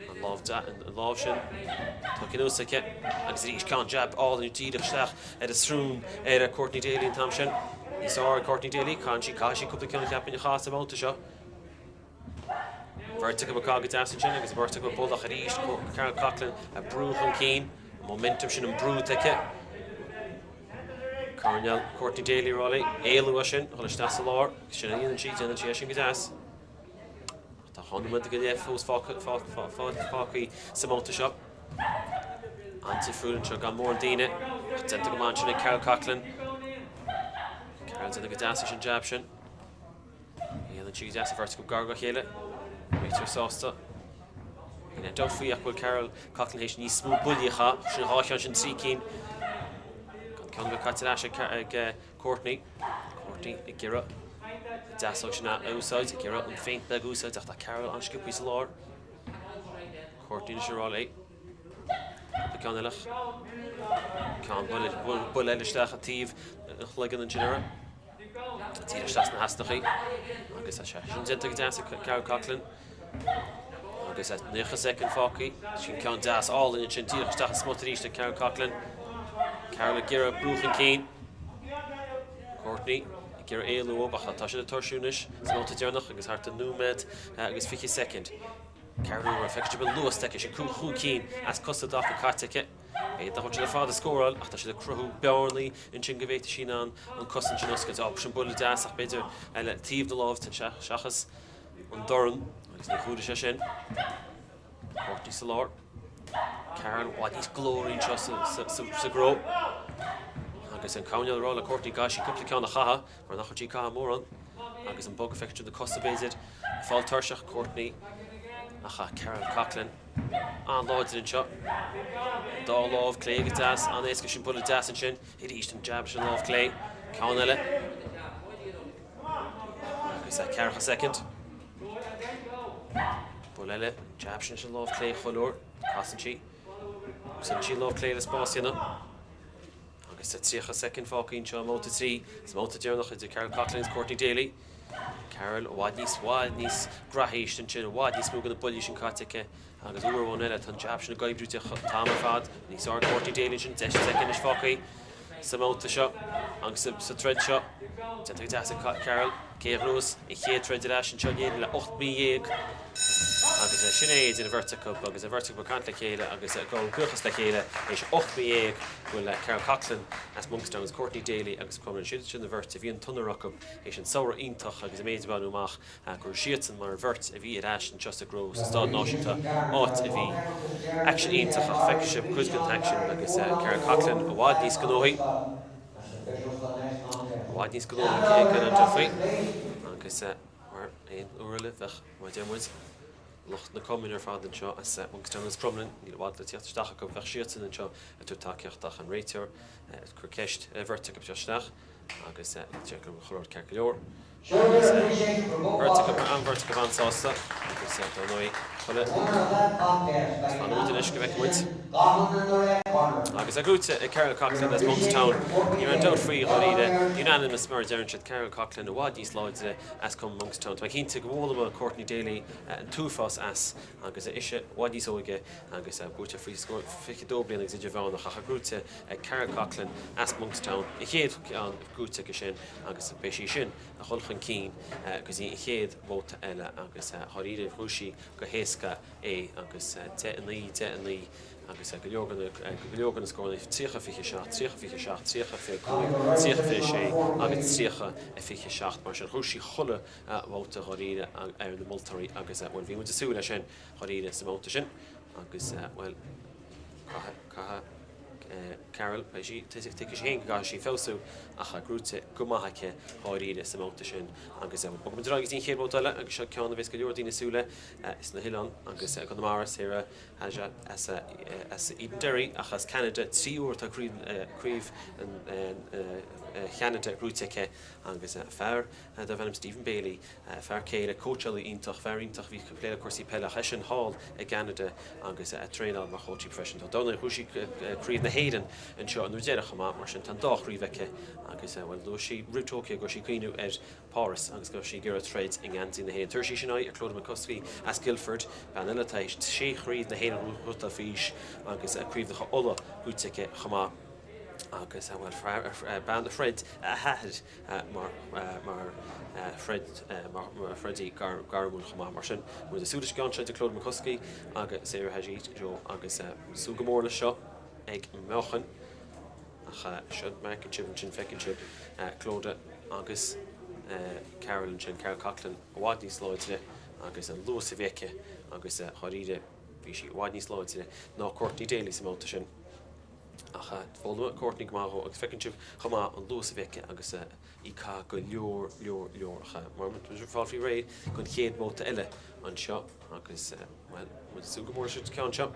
An lámh, an lámh sin tugtha anuas aici agus arís ceann jab álainn díreach isteach ar an srón ar Courtney Daly an t-am sin. Níos fearr ag Courtney Daly. Caitheann sí, caithfidh sí cúpla ceann cheapfainn a chaitheamh sa mbabhta seo. Beirt acu ag caitheamh go deas ansin agus beirt acu ag bualadh arís Carol Coughlan ag brú chun cinn. An momentum sin an brú atá aici. Coirnéal Courtney Daly ag rá léi éalú as sin, dhul isteach sa lár. Sin a dhéanann sí, déanann sí é sin go deas. Tá dhá nóiméad go leith fós fágtha sa mbabhta seo. An-difriúil anseo, gan mórán daoine, ach déanta go maith ansin ag Carol Coughlan. Carol déanta go deas leis an jab sin. Dhéanann sí go deas an bheirt acu gar dá chéile. Réiteoir sásta. Níl aon dabht faoi ach go bhfuil Carol Coughlan théis níos mó buillí a chaitheamh. Sin an dhá cheann sin, 3 cinn. Gan ceann ar bith caite ar ais ag Courtney. Courtney ag iarraidh an deasóg sin a úsáid, ag iarraidh an feint beag a úsáid ach tá Carol an-sciobtha sa lár. Courtney anois ag rá léi. Cúpla ceann eile. Ceann buille eile isteach i dtaobh an chloigeann ansin uirthi. Díreach isteach sna heasnachaí. Agus tá sé sin déanta go deas ag Carol Coughlan. Agus 90 soicind fágtha. Sin ceann deas álainn ansin díreach isteach i smut arís ag Carol Coughlan. Carol ag iarraidh brú chun cinn. Courtney ag iarraidh éalú ó ach tá siad ag tuirsiú anois sa mbabhta deireanach agus thart ar nóiméad agus 20 soicind. Ceathrú uair, feicfidh sibh an luas aici, sin chúig cinn as cosa i dtaca caite aici. B'fhéidir nach bhfuil siad ar fad ag scóráil ach tá siad ag cruthú bearnaí ansin go bhféadfaidh sí in ann an cosaint sin a oscailt. Á, sin buille deas ach b'fhéidir le taobh na láimhe seachas an dorn agus ní chuala sé sin. Courtney sa lár. Carol i bhfad níos glóraí anseo sa gcró. Agus an coirnéal ag rá le Courtney go gcaithfidh sí cúpla ceann a chaitheamh mar nach bhfuil sí ag caitheamh mórán. Agus an bogadh feictear na cosa b'fhéidir ag fáil tuirseach Courtney ach Carol Coughlan an-láidir anseo. An dá lámh clé agus deas an-éasca sin buille deas ansin arís an jab sin lámh clé ceann eile agus ceathracha soicind. Buille eile jab sin sin lámh clé chuile uair casann sí. Úsáideann sí an lámh clé le spás a dhéanamh. Agus tá 30 soicind fágtha anseo i mbabhta 3, sa mbabhta deireanach idir Carol Coughlan agus Courtney Daly. Carol i bhfad níos, bhfad níos graithí ansin, i bhfad níos mó de na buillí sin caite aici agus uair amháin eile tá an jab sin ag oibriú di an t-am ar fad. Níos fearr Courtney Daly ansin, 10 soicind anois fágtha sa mbabhta seo agus sa troid seo. Déanta go deas ag Carol. Cé a ghnóthós an chéad troid ar ais anseo in Éirinn le 18 mí? Agus sin é idir an bheirt acu agus an bheirt acu ag caint le chéile agus ag gabháil buíochas le chéile théis 18 mí go bhfuil Carol Coughlan as Monkstown agus Courtney Daly as Crumlin. Siad sin an bheirt a bhí an t-onóir acu théis an samhradh iontach agus an méid a baineadh amach go raibh siadsan mar an bheirt a bhí ar ais anseo sa gcró sa Staid Náisiúnta áit a bhí aicsean iontach ach feicfidh sibh cuid den t-aicsean agus Carol Coughlan i bhfad níos gnóthaí. I bhfad níos gnóthaí gan aon dabht faoi agus mar aon uair eile bheadh, mar a deir muid, lucht na cumainn ar fad anseo as Monkstown agus Crumlin, níl i bhfad le tíocht isteach acu, bheadh siadsan anseo ag tabhairt tacaíocht ach an réiteoir ag cur ceist ar bheirt acu teacht isteach agus deir go bhfuil chuile rud ceart go leor. Agus beirt acu, an bheirt acu an-sásta agus dar ndóigh chuile fanfaidh muid anois go bhfeicfidh muid. Agus é gnóite ag Carol Coughlan as Monkstown, ní raibh aon dabht faoi dháiríre, unanimous mar a deireann siad, Carol Coughlan i bhfad níos láidre as Cumann Monkstown. Tá mé cinnte go bhfoghlaimeoidh Courtney Daly an t-uafás as agus ise i bhfad níos óige agus buaite faoi scór 22 bliana agus idirmheánach ach gnóite ag Carol Coughlan as Monkstown, an chéad cheann gnóite aici sin agus beidh sí sin a dhul chun cinn go dtí an chéad bhabhta eile agus dháiríre bhuaigh sí go héasca é agus 10 9, 10 9 agus go leor de na go leor de na scóranna 30 27, 30 27, 30 25, 30 26 agus 30 27 mar sin ghnóthaigh sí chuile bhabhta dháiríre ar na moltóirí agus bhuel bhí muid ag súil leis sin dháiríre sa mbabhta sin agus bhuel caithfidh caithfidh Carol beidh sí tuigfidh sí féin go gcaithfidh sí feabhsú ach gnóite go maith aici dháiríre sa mbabhta sin agus bogfaidh muid ar aghaidh go dtí an chéad bhabhta eile agus seo ceann a bheas go leor daoine ag súil le sna hoileáin agus i gConamara Sarah Hajat as as Edenderry ach as Ceanada 3 uair atá craobh craobh Cheanada gnóite aici agus fear darbh ainm Stephen Bailey, fear céile, cóitseálaí iontach, fear iontach a bhí ag plé le cúrsaí peile ach eisean thall i gCeanada agus ag traenáil mar chóitseálaí proifisiúnta. Dar ndóigh, ghnóthaigh sí Craobh na hÉireann anseo an uair deireadh chomh maith, mar sin tá an dá chraobh aici agus, bhuel, luaigh sí roimh Tokyo go raibh sí ag cuimhneamh ar Páras agus go raibh sí ag iarraidh troid i ngeansaí na hÉireann. Tabharfaidh sí sin aghaidh ar Clodagh McCuskey as Guildford, bean eile atá théis sé chraobh na hÉireann a ghnóthachtáil faoi aois agus craobhacha Uladh buaite aici chomh maith agus, bhuel, bean a throid a hathair mar mar throid mar throidí gairmiúil chomh maith. Mar sin, muid ag súil leis an gceann seo idir Clodagh McCuskey agus Sarah Hajit Joe agus súil go mór leis seo ag meáchan ach seo mar a fheiceann sibh ansin feiceann sibh Clodagh agus Carol ansin, Carol Coughlan i bhfad níos láidre agus an luas a bhí aici agus dháiríre bhí sí i bhfad níos láidre ná Courtney Daly sa mbabhta sin. Ach d'fhoghlaim Courtney go maith dhó agus feiceann sibh chomh maith an luas a bhí aici agus í ag caitheamh go leor, leor, leor. Ach mar muid ag fáil faoi réir don chéad bhabhta eile anseo agus, bhuel, muid ag súil go mór leis an ceann seo.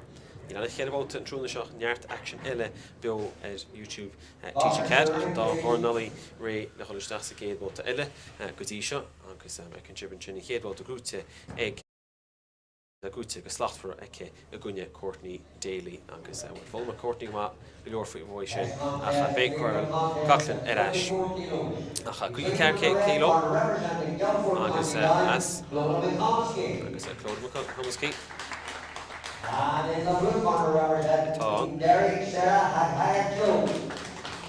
Níl ann ach cheithre bhabhta an tráthnóna seo, neart aicsean eile beo ar YouTube TG4 ach an dá dhornálaí réidh le dhul isteach sa gcéad bhabhta eile go dtí seo agus feiceann sibh ansin an chéad bhabhta gnóite ag gnóite go slachtmhar aici i gcoinne Courtney Daly agus bhuel d'fhoghlaim Courtney go maith go leor faoi uaidh sin ach beidh Carol Coughlan ar ais ach 54 kilo agus as agus Clodagh McCumiskey atá ann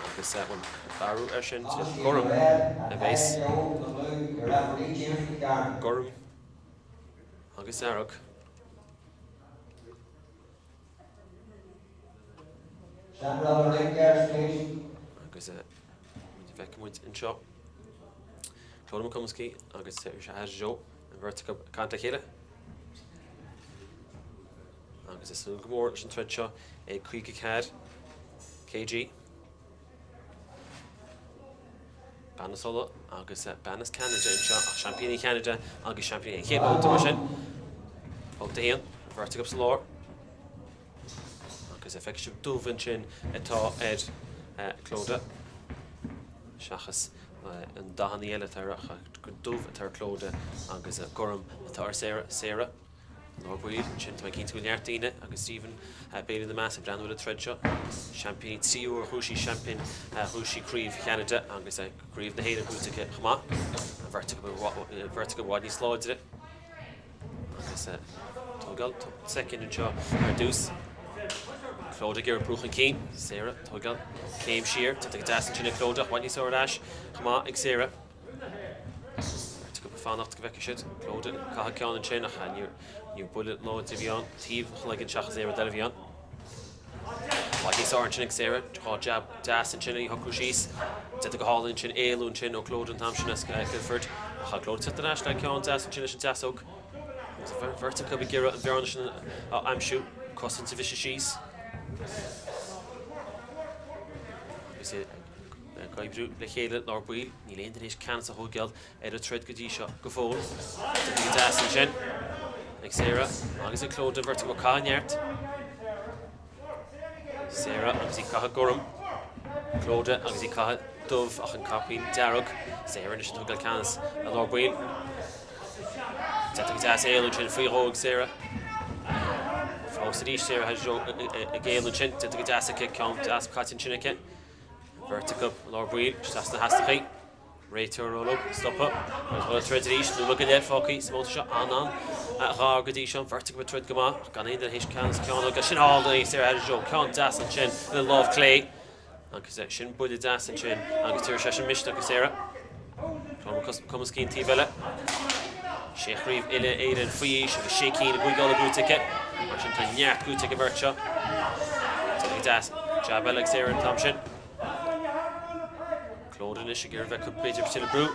agus bhuel bearú air sin gorm a bheas gorm agus dearg. Agus feicfidh muid anseo Clodagh McCumiskey agus Saoirse Hadjo, an bheirt acu ag caint le chéile. Agus ag súil go mór leis an troid seo ag 54 kg. Bean as Uladh agus bean as Ceanada anseo, ach seaimpíní Cheanada agus seaimpíní an chéad bhabhta mar sin. Babhta 1, an bheirt acu sa lár. Agus feicfidh sibh dubh ansin atá ar Clodagh. Seachas an dathanna eile atá ar dubh atá ar Clodagh agus gorm atá ar Sarah. Sarah. Lár baill ansin, tá mé cinnte go bhfuil neart daoine agus Stephen Bailey ina measc ag breathnú ar an troid seo. Seaimpíní 3 uair bhuaigh sí seaimpín bhuaigh sí craobh Cheanada agus craobh na hÉireann buaite aici chomh maith. An bheirt acu i bhfad níos láidre agus tógáil soicind anseo ar dtús. Clodagh ag iarraidh brú chun cinn, Sarah tógáil céim siar, déanta go deas ansin ag Clodagh, i bhfad níos fearr ar ais chomh maith ag Sarah. Beirt acu ag fanacht go bhfeicfidh siad Clodagh ag caitheamh ceann ansin ach níor buille láidir a bhí ann, taobh an chloiginn seachas aon rud eile a bhí ann. I bhfad níos fearr ansin ag Sarah, 2 jab deas ansin í a shocrú síos. Déanta go hálainn ansin, éalú ansin ó Clodagh an t-am sin as Guildford ach Clodagh ag teacht ar ais le ceann deas ansin leis an deasóg. Agus an bheirt acu ag iarraidh an bhearna sin a aimsiú, cosaint a bhriseadh síos. Agus Ag oibriú le chéile lár baill, níl aon duine théis ceannas a thóigeáil ar an troid go dtí seo go fóill. Déanta go deas ansin ag Sarah agus ag Clodagh, an bheirt acu ag caitheamh neart. Sarah agus í ag caitheamh gorm. Clodagh agus í ag caitheamh dubh ach an caipín dearg. Sarah anois ag tógáil ceannas i lár baill. Déanta go deas éalú ansin faoi dhó ag Sarah. Fós arís Sarah ag éalú ansin. Déanta go deas aici, ceann deas caite ansin aici. Beirt acu i lár baill, isteach sna hastachaí. Réiteoir ag rá leo stopadh agus dhul ag troid arís. Nóiméad go leith fágtha sa mbabhta seo. An-an-ghar go dtí seo. An bheirt acu ag troid go maith ach gan aon duine théis ceannas ceann agus sin álainn ag Sarah Hadjo. Ceann deas ansin lena lámh clé. Agus sin buille deas ansin agus tabharfaidh sé sin misneach do Sarah. Clodagh McCumiskey an taobh eile. Sé chraobh uile Éireann faoi aois agus sé cinn i gCúige Uladh buaite aici. Mar sin tá neart buaite ag an bheirt seo. Déanta go deas. Jab eile ag Sarah an t-am sin. Clodagh anois ag iarraidh bheith b'fhéidir tuilleadh brú.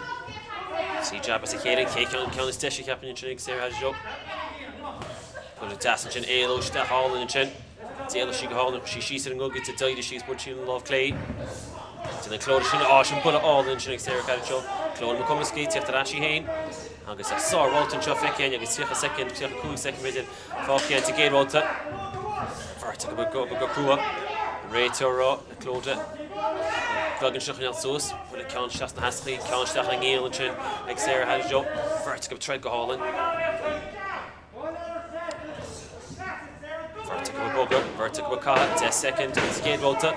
Trí jab as a chéile. An chéad ceann, ceann is deise cheapfainn ansin ag Sarah Hadjo. Buille deas ansin, éalú isteach álainn ansin. D'éalaigh sí go hálainn, chuaigh sí síos ar an ngogaide, d'éirigh sí agus bhuail sí lena lámh clé. Déanann Clodagh sin, á, sin buille álainn ansin ag Sarah Hadjo. Clodagh McCumiskey, tíocht ar ais í féin. Agus sár-bhabhta anseo feicthe againn agus 30 soicind, 35 soicind b'fhéidir, fágtha againn sa gcéad bhabhta. Beirt acu ag obair go crua. An réiteoir ag rá le Clodagh an cloigeann sin a choinneáil suas. Buille ceann isteach sna heascaí, ceann isteach ina ngiall ansin ag Sarah Hadjo. Beirt acu ag troid go hálainn. Beirt acu ag bogadh, beirt acu ag caitheamh, 10 soicind sa gcéad bhabhta.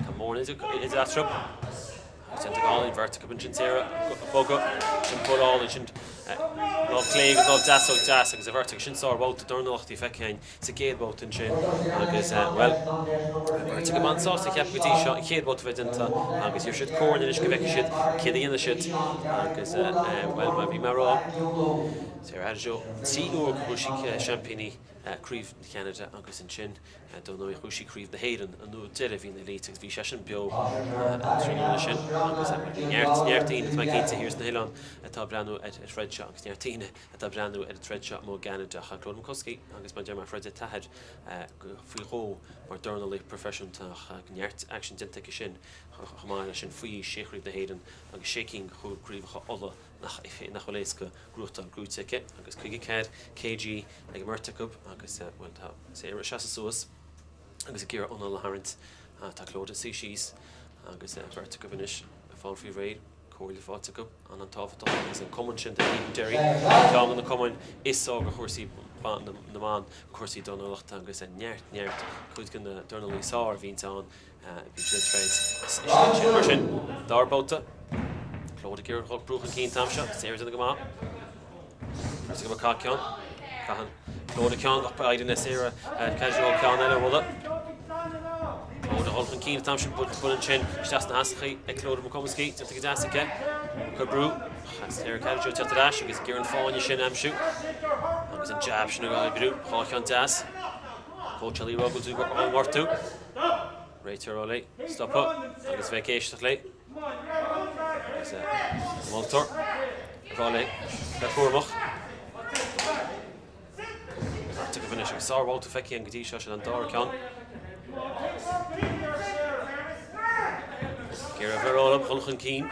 Tá mórán idir eatarthu. Agus déanta go hálainn, beirt acu ansin Sarah ag bogadh, sin buille álainn, sin lámh clé agus lámh deasóg deas agus an bheirt acu sin sár-bhabhta dornálaíochta feicthe againn sa gcéad bhabhta ansin agus, bhuel, beirt acu an-sásta cheapfainn go dtí seo an chéad bhabhta a bheith déanta agus gheobhaidh siad comhairle anois go bhfeicfidh siad céard a dhéanfaidh siad agus, bhuel, mar a bhí mé a rá. Sarah Hadjo, 3 uair gur bhuaigh sí seaimpíní Craobh Cheanada agus ansin dar ndóigh bhuaigh sí Craobh na hÉireann an uair deiridh a bhí an Elite agus bhí sé sin beo an tráthnóna sin agus bhí neart, neart daoine, tá mé cinnte, thiar sna hoileáin atá ag breathnú ar an troid seo agus neart daoine atá ag breathnú ar an troid seo amuigh i gCeanada. Ach Clodagh McCuskey agus mar a deir mé throid a t-athair faoi dhó mar dornálaí proifisiúnta ach neart aicsin déanta aici sin chomh maith leis sin faoi aois, sé Chraobh na hÉireann agus sé cinn de chraobhacha Uladh nach bhfuil éasca gnóthachtáil gnóite aici agus 54 kg ag an mbeirt acu agus, bhuel, tá Sarah ag seasamh suas agus ag iarraidh anáil a tharraingt. Tá Clodagh ag suí síos agus an bheirt acu anois ag fáil faoi réir, comhairle faighte acu, an-tábhachtach agus an cumann sin de Edenderry, ceann de na cumainn is fearr do chúrsaí na mban, cúrsaí dornálaíochta agus neart, neart, cuid de na dornálaithe is fearr a bhíonns ann. Bhí siad ag troid istigh ansin. Mar sin, dara babhta, Clodagh ag iarraidh brú chun cinn an t-am seo, Sarah ag déanamh go maith. Beirt acu ag caitheamh ceann. Caitheann Clodagh ceann ach éiríonn le Sarah Cadieux ceann eile a bhualadh. Clodagh ag dul chun cinn an t-am sin, buille ansin isteach sna heasachaí ag Clodagh McComiskey, déanta go deas aici. Ag cur brú. Sarah Cadieux ag teacht ar ais agus ag iarraidh an fáinne sin a aimsiú. Agus an jab sin ag oibriú, dhá cheann deas. Cóitseálaí ag rá go bhfuil tú á ngortú. Réiteoir ag rá léi stopadh agus bheith ag éisteacht léi. Agus an moltóir ag rá léi bheith cúramach. Beirt acu anois agus sárbhabhta feicthe againn go dtí seo, sin an dara ceann. Ag iarraidh a bheith ar dhul chun cinn.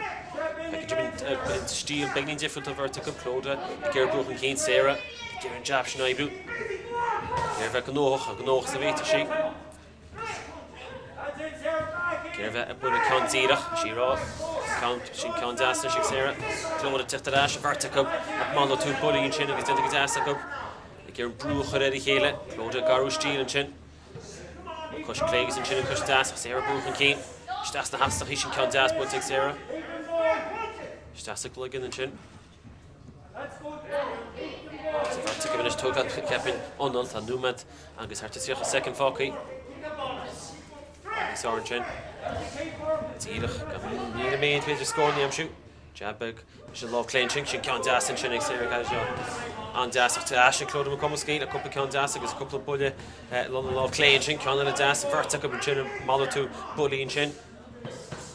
Feiceann sibh an stíl beagnín difriúil ón bheirt acu, Clodagh ag iarraidh brú chun cinn, Sarah ag iarraidh an jab sin a oibriú. Ag iarraidh bheith gnóthach, chomh gnóthach is a bhféadfadh sí. Ag iarraidh bheith ag bualadh ceann díreach, sí ag rá. Ceann, sin ceann deas anois ag Sarah. Clodagh ag teacht ar ais, an bheirt acu ag malartú buillí ansin agus déanta go deas acu. Ag iarraidh brú a chur ar a chéile, Clodagh ag athrú stíl ansin. Cois clé agus ansin an cois deas ach Sarah ag brú chun cinn. Isteach sna heasachaí sin ceann deas buailte ag Sarah. Isteach sa gcloigeann ansin. Agus an bheirt acu anois tógtha cheapfainn anáil tá nóiméad agus thart ar 30 soicind fágtha. Níos fearr ansin. Díreach gan míle méid b'fhéidir scór a aimsiú. Jab beag leis an lámh clé ansin, sin ceann deas ansin ag Sarah Cadieux. An-deas ach tar ais ag Clodagh McComiskey le cúpla ceann deas agus cúpla buille lena lámh clé ansin, ceann eile deas, an bheirt acu ansin ag malartú buillí ansin. An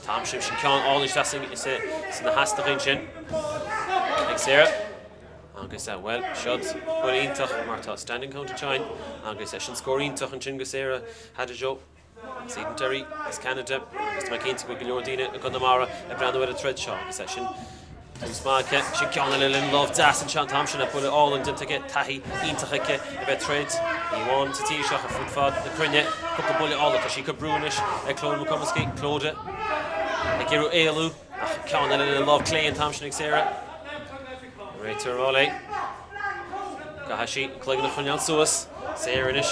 t-am sin, sin ceann álainn isteach sna heasnachaí ansin ag Sarah. Agus, bhuel, siod buille iontach mar tá standing count ansin agus sin scór iontach ansin go Sarah Hadjo. As Edenderry, as Ceanada, agus tá mé cinnte go bhfuil go leor daoine i gConamara ag breathnú ar an troid seo agus é sin tús maith aici. Sin ceann eile lena lámh deas anseo an t-am sin, buille álainn déanta aici, taithí iontach aici a bheith ag troid, ní amháin sa tír seo ach ar fud fad na cruinne. Cúpla buille álainn, tá sí ag cur brú anois ar Clodagh McComiskey, Clodagh ag iarraidh éalú. Ach ceann eile lena lámh clé an t-am sin ag Sarah. Réiteoir ag rá léi. Caithfidh sí an cloigeann a choinneáil suas. Sarah anois.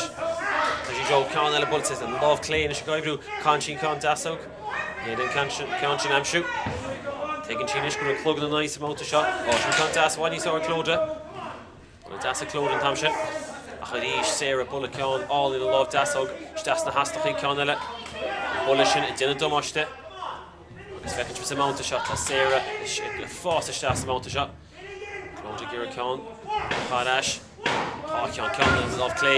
Tá sí Joe ceann eile buailte. An lámh clé anois ag oibriú. Caitheann sí an ceann deasóg. Níl an ceann sin a aimsiú. Tuigeann sí anois go bhfuil an cloigeann ina aghaidh sa mbabhta seo. Ó, sin ceann deas i bhfad níos fearr ag Clodagh. Buille deas ag Clodagh an t-am sin. Ach arís Sarah buille ceann álainn lena lámh deasóg isteach sna heasnachaí ceann eile. An buille sin ag déanamh damáiste. Agus feiceann sibh sa mbabhta seo tá Sarah ag fás isteach sa mbabhta seo. Clodagh ag iarraidh ceann a chur ar ais. Dhá cheann, ceann lena lámh clé.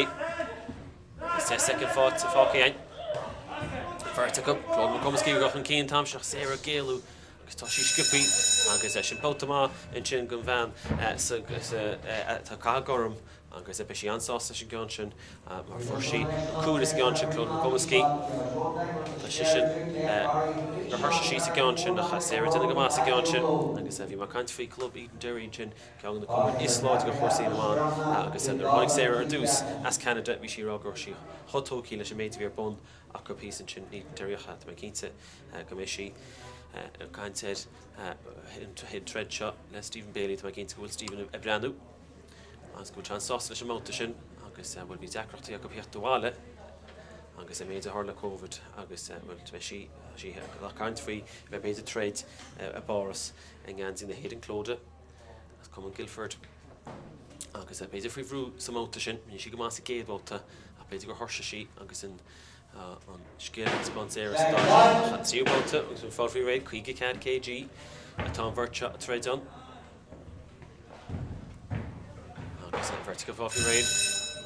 Agus 10 soicind fágtha againn. Beirt acu, Clodagh McComiskey ag dul chun cinn an t-am seo ach Sarah ag éalú agus tá sí sciobtha agus sin babhta maith ansin don bhean atá ag caitheamh gorm agus beidh sí an-sásta leis an gceann sin mar fuair sí an cúl sa gceann sin, Clodagh McComiskey. Tá sise gur thuirsigh sí sa gceann sin ach Sarah ag déanamh go maith sa gceann sin agus bhí mé ag caint faoi Club Edenderry ansin, ceann de na cumainn is láidre do chúrsaí na mban agus nuair a tháinig Sarah ar dtús as Ceanada bhí sí ag rá go raibh sí chomh tógtha leis an méid a bhí ar bun acu thíos ansin in Edenderry ach tá mé cinnte go mbeidh sí ag caint ar an troid seo le Stephen Bailey, tá mé cinnte go bhfuil Stephen ag breathnú agus go bhfuil sé an-sásta leis an mbabhta sin agus bhuel bhí deacrachtaí acu theacht abhaile agus an méid a tharla Covid agus bhuel beidh sí sí ag caint faoi bheith b'fhéidir ag troid i bPáras i ngeansaí na hÉireann Clodagh as Cumann Guildford agus b'fhéidir faoi bhrú sa mbabhta sin, rinne sí go maith sa gcéad bhabhta ach b'fhéidir gur thuirsigh sí agus an an scil a thaispeáin Sarah sa dara ach an tríú babhta agus an fáil faoi réir 54 kg atá an bheirt seo ag troid ann. Agus an bheirt acu fágtha faoi réir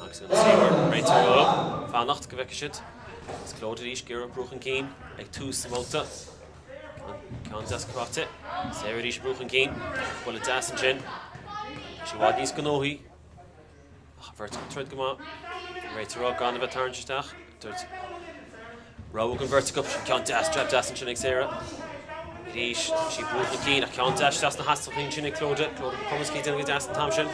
agus an tríú huair réiteoir ag rá leo fanacht go bhfeicfidh siad. Agus Clodagh arís ag iarraidh brú chun cinn ag tús an bhabhta. Ceann deas caite. Sarah arís ag brú chun cinn. Buille deas ansin. Tá sí i bhfad níos gnóthaí. Ach an bheirt ag troid go maith. An réiteoir ag rá gan a bheith ag tarraingt isteach. Dúirt rabhadh don bheirt acu. Sin ceann deas, jab deas ansin ag Sarah. Arís, tá sí ag brú chun cinn ach ceann deas isteach sna heasnachaí ansin ag Clodagh. Clodagh McComiskey ag déanamh go deas an t-am sin.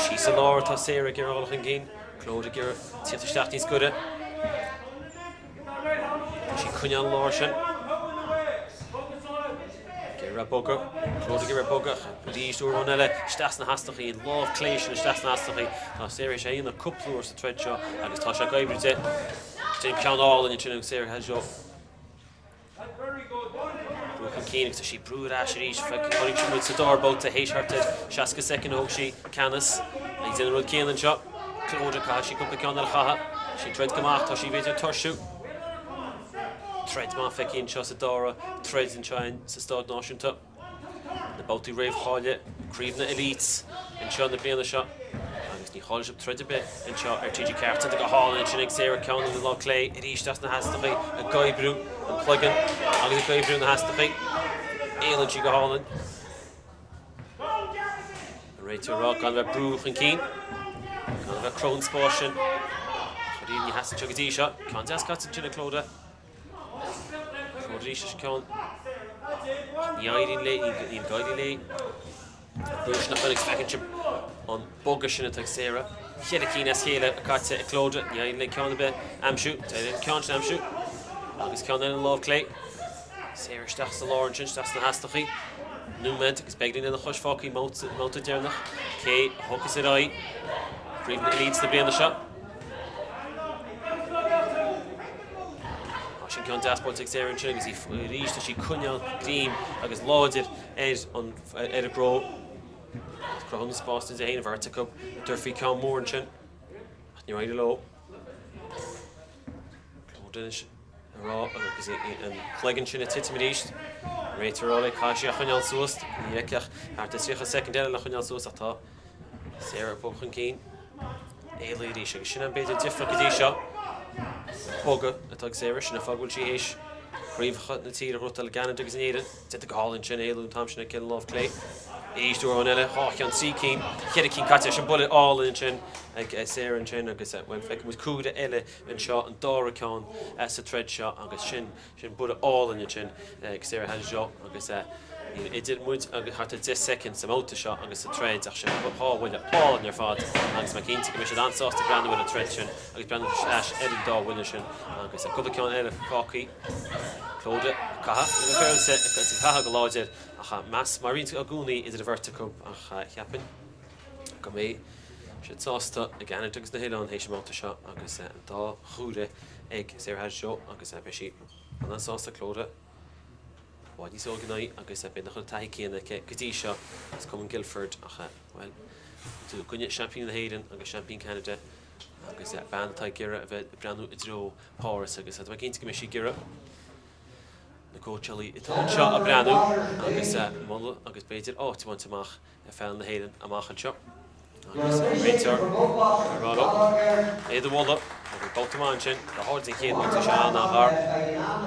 Síos i lár atá Sarah ag iarraidh dul chun cinn. Clodagh ag iarraidh tíocht isteach níos gaire. Tá sí ag coinneáil an lár sin. Ag iarraidh bogadh. Clodagh ag iarraidh bogadh. Arís uair amháin eile isteach sna heasnachaí. An lámh clé sin isteach sna heasnachaí. Tá Sarah théis é a dhéanamh cúpla uair sa troid seo agus tá sé ag oibriú di. Déanamh ceann álainn ansin ag Sarah Hadjo. Brú chun cinn agus tá sí ag brú ar ais arís. Chonaic muid sa dara babhta théis thart ar 60 soicind a thóg sí ceannas. Ag déanamh an rud céanna anseo. Clodagh, caithfidh sí cúpla ceann eile a chaitheamh. Tá sí ag troid go maith, tá sí b'fhéidir ag tuirsiú. Troid maith feicthe anseo sa dara troid anseo sa Stáid Náisiúnta. Na babhtaí réamhcháilithe, Craobh na Elites anseo na bliana seo agus ní chaillfidh sibh troid ar bith anseo ar TG4. Déanta go hálainn ansin ag Sarah ceann lena lámh clé arís isteach sna heasnachaí ag oibriú an cloigeann agus ag oibriú na heasnachaí. Éalaíonn sí go hálainn. An réiteoir ag rá gan a bheith brú chun cinn, gan a bheith ag cruthú an spáis sin. Ach arís ní sheasann seo go dtí seo. Ceann deas caite ansin ag Clodagh. Clodagh arís leis an ceann. Ní éiríonn léi, níl ag éirí léi. Brú sin a chur agus feiceann sibh an bogadh sin atá ag Sarah. Cheithre cinn as chéile caite ag Clodagh. Ní éiríonn léi ceann ar bith a aimsiú. D'éirigh an ceann sin a aimsiú. Agus ceann eile an lámh clé. Sarah isteach sa lár ansin, isteach sna heasnachaí. Nóiméad agus beagáinín lena chois fágtha i mbabhta deireanach. Cé a thiocfas ar aghaidh? Craobh na Elites na bliana seo. Tá sin ceann deas buailte ag Sarah ansin agus í arís tá sí ag coinneáil greim agus láidir ar an ar an gcró. Cruthaíonn an spás di féin an bheirt acu ag tabhairt faoi ceann mór ansin ach níor éirigh leo. Clodagh anois ag rá agus an cloigeann sin ag titim arís. Réiteoir ag rá léi caithfidh sí a choinneáil suas. Níl aici ach thart ar 30 soicind eile le choinneáil suas ach tá Sarah ag bogadh chun cinn. Éalaigh arís agus sin an b'fhéidir difríocht go dtí seo. Bogadh atá ag Sarah, sin an fáth go bhfuil sí théis craobhacha na tíre a ghnóthachtáil i gCeanada agus in Éirinn. Déanta go hálainn sin, éalú an t-am sin aici an lámh clé. Arís uair amháin eile, dhá cheann, trí cinn, cheithre cinn caite. Sin buille álainn ansin ag Sarah ansin agus bhuel feicfidh muid cuaire eile anseo, an dara ceann sa troid seo agus sin Sin buille álainn ansin ag Sarah Hadjo agus níl idir muid agus thart ar 10 soicind sa mbabhta seo agus sa troid ach sin dhá bhuille álainn ar fad agus mé cinnte go mbeidh siad an-sásta breathnú ar an troid sin agus breathnú ar ais ar an dá bhuille sin agus cúpla ceann eile fágtha. Clodagh ag caitheamh le bheith féaráilte ag caitheamh go láidir ach meas mar a bhíonn i gcónaí idir an bheirt acu ach cheapfainn go mbeidh siad sásta i gCeanada agus na hOileáin théis an mbabhta seo agus an dá chuaire ag Sarah Hadjo agus beidh sí an-sásta Clodagh i bhfad níos óige ná í agus beidh nach bhfuil an taithí céanna aici go dtí seo as Cumann Guildford ach bhuel tú i gcoinne seaimpín na hÉireann agus seaimpín Ceanada agus bean atá ag iarraidh a bheith ag breathnú i dtreo Páras agus tá mé cinnte go mbeidh sí ag iarraidh na cóitseálaí atá anseo a breathnú agus moladh agus b'fhéidir áit a bhaint amach ar pheil na hÉireann amach anseo agus an réiteoir ag rá leo iad a mholadh agus babhta maith ansin go háirid an chéad bhabhta seo an-ghar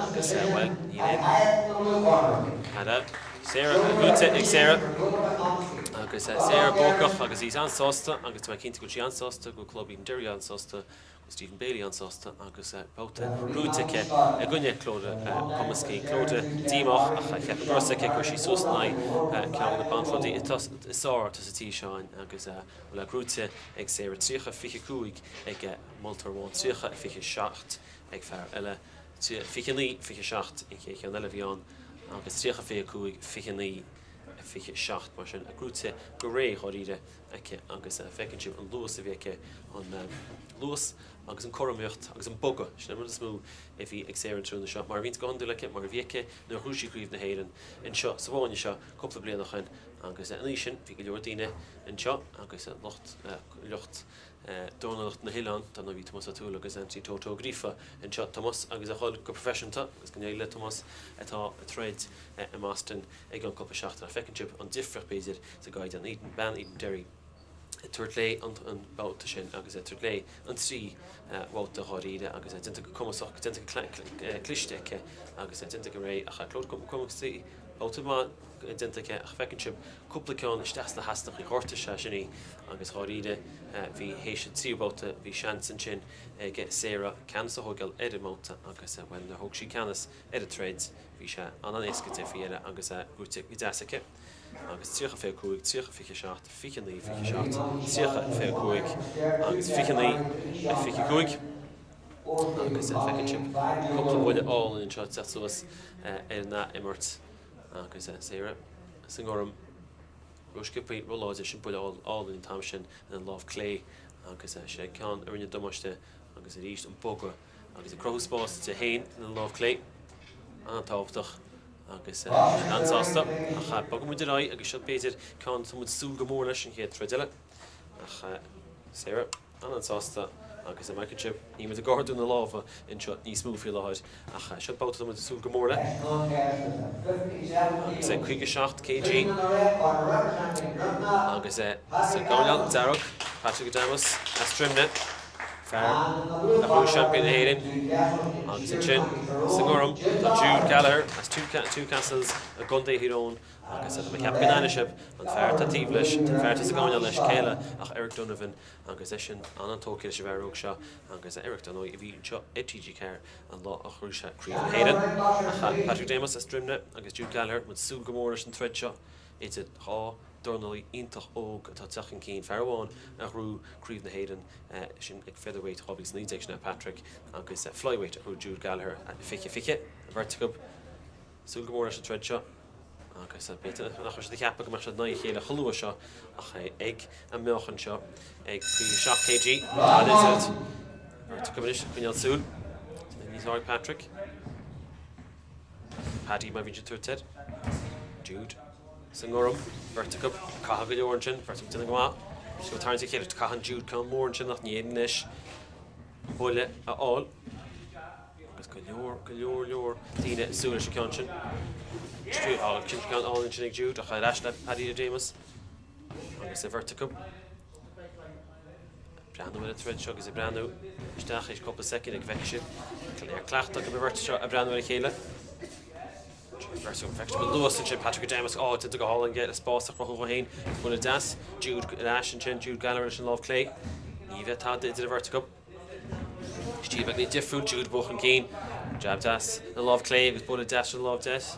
agus bhuel níl aon Ara Sarah buaite ag Sarah agus Sarah buacach agus í an-sásta agus tá mé cinnte go bhfuil sí an-sásta go bhfuil Club Edenderry an-sásta Stephen Bailey an-sásta agus babhta buaite aici i gcoinne Clodagh Comiskey. Clodagh díomách ach cheapfainn go raibh a fhios aici go raibh sí suas in aghaidh ceann de na bantrodaí is fearr atá sa tír seo agus bhuel é gnóite ag Sarah 30, 25 ag moltóir amháin, 30, 27 ag fear eile, 29, 27 an chéad cheann eile a bhí ann agus 30, 25, 29, 27 mar sin gnóite go réidh dháiríre. aici agus feiceann sibh an luas a bhí aici, an luas agus an cothromaíocht agus an bogadh, sin an rud is mó a bhí ag Sarah an tráthnóna seo, mar a bhíonns go hiondúil aici, mar a bhí aici nuair a ghnóthaigh sí Craobh na hÉireann anseo sa bhfáinne seo cúpla bliain ó shin agus an oíche sin bhí go leor daoine anseo agus lucht lucht dornálaíocht na hoileán, dar ndóigh bhí Tomás Ó Tuathail agus Anthony Toto Ó Gríofa anseo, Tomás agus a dhul go proifisiúnta agus go n-éirí le Tomás atá ag troid i mBoston i gceann cúpla seachtain ach feiceann sibh an difríocht b'fhéidir sa gcaighdeán, Eden, bean Edenderry. ag tabhairt léi an babhta sin agus ag tabhairt léi an trí bhabhta dháiríre agus é déanta go cumasach, déanta go cliste aici agus é déanta go réidh ach Clodagh McCumsey, babhta maith déanta aici ach feiceann sibh cúpla ceann isteach sna heasnachaí, ghortaigh sé sin í agus dháiríre bhí théis an tríú babhta bhí seans ansin ag Sarah ceannas a thóigeáil ar an mbabhta agus bhuel nuair a thóg sí ceannas ar an troid bhí sé an-an-éasca di faoi dheireadh agus é gnóite go deas aici. agus 30 25, 30 27, 29 27, 30 25 agus 29 25 agus feiceann sibh cúpla buille álainn anseo ag teacht suas ar an ath-imirt agus Sarah sa ngorm rósciobtha róláidir sin buille álainn an t-am sin ina lámh clé agus sé an ceann a rinne damáiste agus arís an bogadh agus ag cruthú spás di féin ina lámh clé an-tábhachtach. Agus an-sásta. Ach bogfaidh muid ar aghaidh agus seo b'fhéidir ceann atá muid súil go mór leis an chéad troid eile. Ach Sarah, an-an-sásta agus an bhfeiceann sibh, níl muid ag ardú na lámha anseo níos mó faoi láthair ach seo babhta atá muid ag súil go mór le. Agus é 57 kg agus é sa gcoirnéal dearg, Patrick Adamus as Droimne. Fear a bhuaigh Seaimpín na hÉireann agus ansin sa ngorm tá Jude Gallagher as Two Castles i gContae Thír Eoghain agus tá mé ag ceapadh go n-aithneoidh sibh an fear atá taobh leis, an fear atá sa gcoirnéal leis, cé eile ach Eric Donovan agus eisean an-an-tógtha leis an bhfear óg seo agus Eric dar ndóigh a bhí anseo ag TG4 an lá a ghnóthaigh sé Craobh na hÉireann. Ach Patrick Adamus as Droimne agus Jude Gallagher, muid súil go mór leis an troid seo idir dhá dornálaí iontach óg atá ag teacht chun cinn, fear amháin a ghnóthaigh Craobh na hÉireann, sin ag Featherweight 2019, sin é Patrick, agus Flyweight a ghnóthaigh Jude Gallagher 2020, an bheirt acu. Súil go mór leis an troid seo agus b'fhéidir nach raibh siad ag ceapadh go mbeadh siad in aghaidh a chéile chomh luath seo ach ag an meáchan seo ag 57 kg, an bheirt acu anois ag coinneáil súil. Níos fearr ag Patrick. Paddy mar a bhíonn siad ag tabhairt air. Jude. Sa ngorm, beirt acu, caitheadh go leor ansin, beirt acu déanamh go maith. Is go tarraingt a chéile, caitheann Jude ceann mór ansin ach ní éiríonn leis an buille a fháil. Agus go leor, go leor, leor daoine ag súil leis an ceann sin. Á, sin ceann álainn ansin ag Jude ach ar ais le Paddy Adamus agus an bheirt acu. Breathnú ar an troid seo agus ag breathnú isteach théis cúpla soicind ag bhfeicfidh sibh ar cleachtadh acu an bheirt seo ag breathnú ar a chéile. Feictear go luas ansin Patrick Adamus á déanta go hálainn aige le spás a chruthú dhó féin. Buille deas. Jude ar ais ansin, Jude Gallagher leis an lámh clé. Ní bheidh tada idir an bheirt acu. Stíl beagán difriúil, Jude ag dul chun cinn. Jab deas le lámh clé agus buille deas le lámh deis.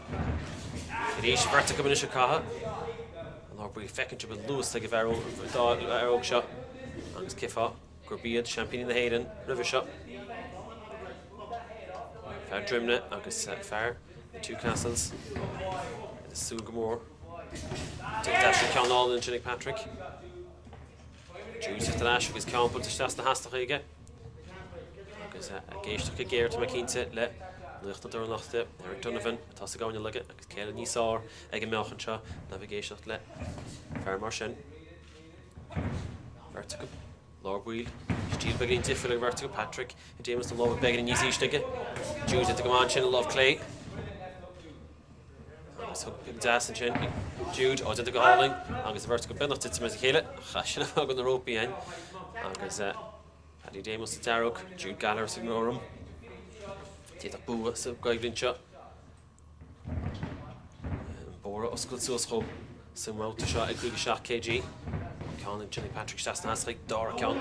Arís an bheirt acu anois ag caitheamh. An lár baill feiceann sibh an luas ag an bhfear dá fhear óg seo agus cífeá gurb iad seaimpíní na hÉireann roimhe seo. Fear Droimne agus fear na Two Castles. Ag súil go mór. Deas an ceann álainn ansin ag Patrick. Jude ar ais agus ceann buailte isteach sna heasnacha aige. Agus ag éisteacht go géar tá mé cinnte le laoch na dornálaíochta Eric Donovan atá sa gcoirnéal aige agus cé eile níos fearr ag an meáchan seo ná bheith ag éisteacht le fear mar sin. Beirt acu. Lár baill. Stíl beagáinín difriúil ag an bheirt acu, Patrick Adamus na lámha beagáinín níos ísle aige. Jude déanta go maith ansin, a lámh clé. Agus thug pic deas ansin ag Jude, á déanta go hálainn, agus an bheirt acu beagnach tite as a chéile. Chaith sin a fhágann na rópaí againn. Agus Paddy Adamus sa dearg, Jude Gallagher sa ngorm. D'fhéadfadh bua sa gcoimhlint seo. An bóthar a oscailt suas dhó sa mbabhta seo ag 57 kg. Ceann ansin ag Patrick isteach sna heasnacha, dara ceann.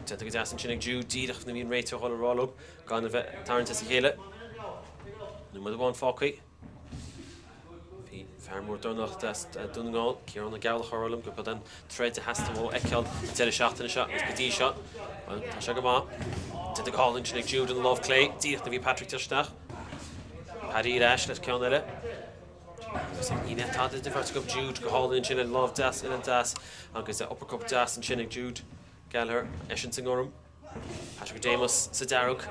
Déanta go deas ansin ag Jude, díreach nuair a bhí an réiteoir ag dul a rá leo gan a bheith ag tarraingt as a chéile. Nóiméad amháin fágtha. Bhí fear mór dornálaíochta as Dún na nGall, Ciarán Ó Ceallaigh, ag rá liom gurb an troid a theastaigh uaidh a fheiceáil an deireadh seachtaine seo agus go dtí seo, bhuel, tá sé go maith. Déanta go hálainn ansin ag Jude ina lámh clé, díreach nuair a bhí Patrick ag teacht isteach. Paddy ar ais le ceann eile. Agus ní bheadh tada idir an bheirt acu, Jude go hálainn ansin le lámh deas, uillinn deas agus uppercut deas ansin ag Jude Gallagher, eisean sa ngorm. Patrick O'Demus sa dearg.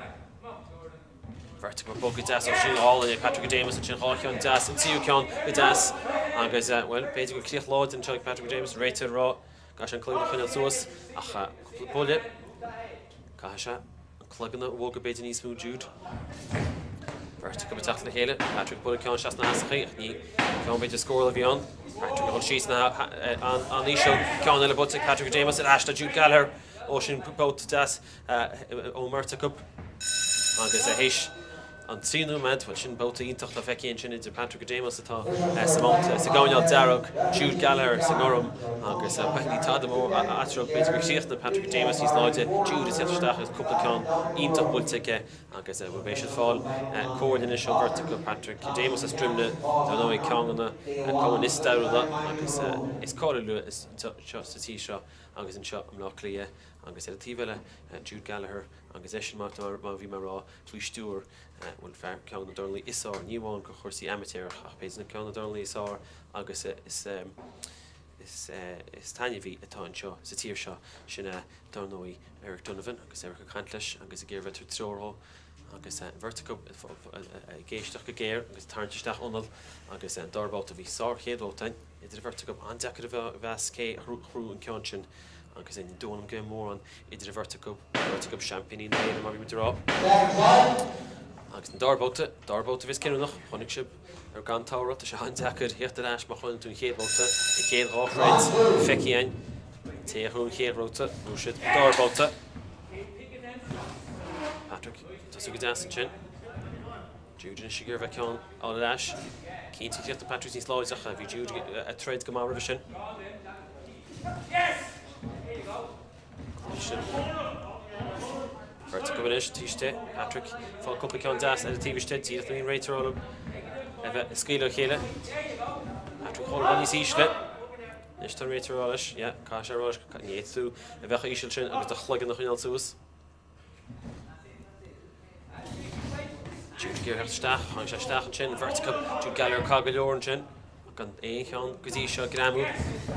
Beirt acu ag bogadh go deas ó sin álainn ag Patrick O'Demus ansin 2 cheann deas, an tríú ceann go deas agus, bhuel, b'fhéidir gur críoch láidir anseo ag Patrick O'Demus, réiteoir ag rá go gcaithfidh sé an cloigeann a choinneáil suas ach cúpla buille, caithfidh sé an cloigeann a bhogadh b'fhéidir níos mó Jude. Beirt acu ag teacht le chéile, Patrick ag bualadh ceann isteach sna heasachaí ach ní ceann b'fhéidir scórála a bhí ann. Patrick ag dul síos an-íseal, ceann eile buailte ag Patrick O'Demus ar ais le Jude Gallagher ó sin babhta deas. ón mbeirt acu agus théis an 3 nóiméad, bhuel sin babhta iontach le feicthe ansin idir Patrick O'Demus atá sa mbabhta sa gcoirnéal dearg, Jude Gallagher sa ngorm agus bhuel ní tada mór eatarthu, b'fhéidir gur chríochnaigh Patrick O'Demus níos láidre, Jude ag teacht isteach agus cúpla ceann iontach buailte aige agus bhuel beidh siad ag fáil comhairle anois ón bheirt acu, Patrick O'Demus as Droimne, dar ndóigh ceann de na cumainn is stairiúla agus is cáiliúla anseo sa tír seo agus anseo i mBleá Cliath. Agus ar an taobh eile, Jude Gallagher agus eisean, mar a bhí mé a rá, faoi stiúir, bhuel, fear, ceann de na dornálaí is fearr, ní amháin do chúrsaí amaitéarach ach b'fhéidir ceann de na dornálaí is fearr agus is, is, is taitneamhaí atá anseo sa tír seo, sin é, dar ndóigh, Eric Donovan agus Eric ag caint leis agus ag iarraidh bheith ag tabhairt treoir dhó agus an bheirt acu ag éisteacht go géar agus ag tarraingt isteach anall agus an dara babhta, bhí sár-chéad bhabhta ann idir an bheirt acu, an-deacair a mheas cé a ghnóthódh an ceann sin. Agus ní dóigh liom go mbeidh mórán idir an bheirt acu, an bheirt acu seaimpíní na hÉireann mar bhí muid a rá. Agus an dara babhta, dara babhta a bheas cinniúnach, chonaic sibh ar gan tsamhradh, tá sé an-deacair theacht ar ais má chailleann tú an chéad bhabhta, an chéad dhá throid, feicfidh an té a ghnóthaigh an chéad bhabhta, ghnóthaigh siad an dara babhta. Patrick, tosú go deas ansin. Jude anois ag iarraidh bheith ceann a fháil ar ais. Cinnte chríochnaigh Patrick níos láidre ach bhí Jude ag troid go maith roimhe sin. Sin. Beirt acu anois, taobh istigh, Patrick ag fáil cúpla ceann deas ar an taobh istigh, díreach nuair a bhí an réiteoir orthu a bheith ag scaoileadh ó chéile. Patrick chomh maith níos ísle. Anois tá an réiteoir ag rá leis, yeah, caithfidh sé a rá leis, ní fhéadfaidh tú a bheith chomh íseal sin agus do chloigeann a choinneáil suas. Jude ag iarraidh theacht isteach, tháinig sé isteach ansin, bheirt acu, Jude Gallagher caith go leor ansin, ach gan aon cheann go dtí seo ag greamú,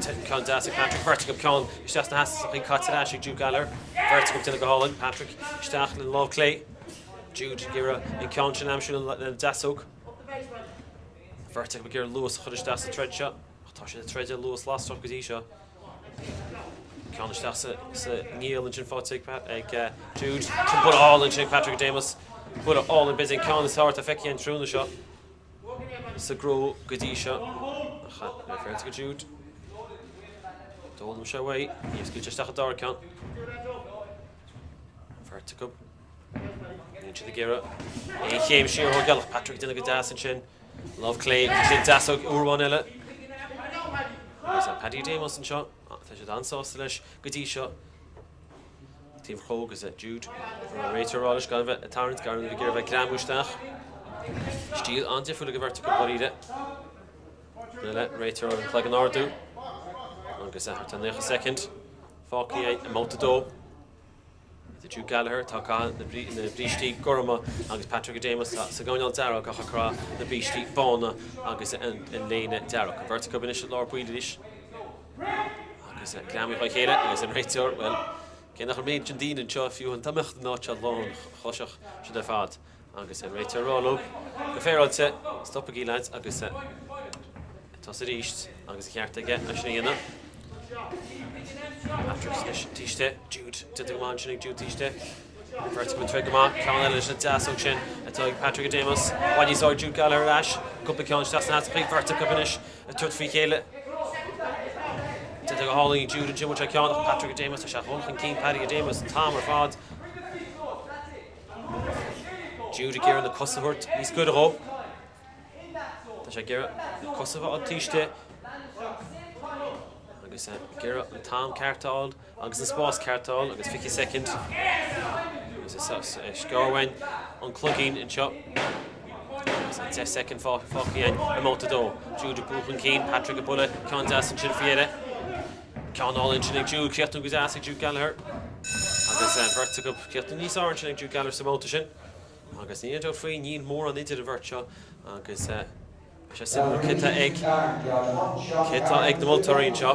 ceann deas ag Patrick, bheirt acu ceann isteach sna heasachaí caite ar ais ag Jude Gallagher, bheirt acu déanamh go hálainn, Patrick isteach lena lámh clé, Jude ag iarraidh an ceann sin a aimsiú lena deasóg, bheirt acu ag iarraidh luas a chur isteach sa troid seo, ach tá siad ag troid ar luas lasrach go dtí seo. Ceann isteach sa ngiall ansin faighte ag Jude. Buille álainn ansin ag Patrick O'Demus. Buille álainn, b'fhéidir an ceann is fearr atá feicthe an tráthnóna seo sa gcró go dtí seo. Ach le féilte go Jude. D'fhoghlaim sé uaidh. Níor scaoil sé isteach an dara ceann. Beirt acu. Níl siad ag iarraidh aon chéim siar a thógáil ach Patrick ag déanamh go deas ansin. Lámh clé ansin deasóg uair amháin eile. Agus Paddy O'Demus anseo, tá siad an-sásta leis go dtí seo. Taobh chró agus Jude an réiteoir ag rá leis gan a bheith ag tarraingt, gan a bheith ag iarraidh bheith ag greamú isteach. Stíl an-difriúil ag an bheirt acu dáiríre. Eile, réiteoir an cloigeann a ardú. Agus thart ar 90 soicind fágtha i mbabhta 2. Idir Jude Gallagher, atá ag caitheamh na brístí gorma, agus Patrick O'Demus, atá sa gcoirnéal dearg ach ag caitheamh na brístí bána agus an léine dearg. An bheirt acu anois i lár baill arís agus greamaithe dá chéile agus an réiteoir, bhuel, cé nach raibh an méid sin daoine anseo, fiú dá mbeadh an áit seo lán, chloisfeadh siad ar fad. Agus an réiteoir ag rá leo go féaráilte, stopaigí lads agus tosú arís agus an ceart aige é sin a dhéanamh. Patrick anois taobh istigh, Jude, déanta go maith ansin ag Jude taobh istigh. Beirt acu ag troid go maith, ceann eile leis an deasóg sin atá ag Patrick O'Demus. I bhfad níos fearr Jude Gallagher ar ais, cúpla ceann isteach sna heasachaí, beirt acu anois ag tabhairt faoi chéile. Déanta go hálainn ag Jude ansin, bhain sé ceann ach Patrick O'Demus, tá sé dhul chun cinn Paddy O'Demus an t-am ar fad. Jude ag iarraidh na cosa a thabhairt níos gaire dhó. Tá sé ag iarraidh na cosa a bheith taobh istigh agus ag iarraidh an t-am ceart a fháil agus an spás ceart a fháil agus 20 soicind agus is gearr uainn an cloigín anseo. Agus 10 soicind fágtha againn i mbabhta 2. Jude ag brú chun cinn, Patrick ag bualadh ceann deas ansin faoi dheireadh. Ceann álainn ansin ag Jude, críochnú go deas ag Jude Gallagher. Agus an bheirt acu críochnú níos fearr ansin ag Jude Gallagher sa mbabhta sin. Agus níl aon dabht faoi, níl mórán idir an bheirt seo agus. Beidh sé suimiúil cé tá ag cé tá ag na moltóirí anseo.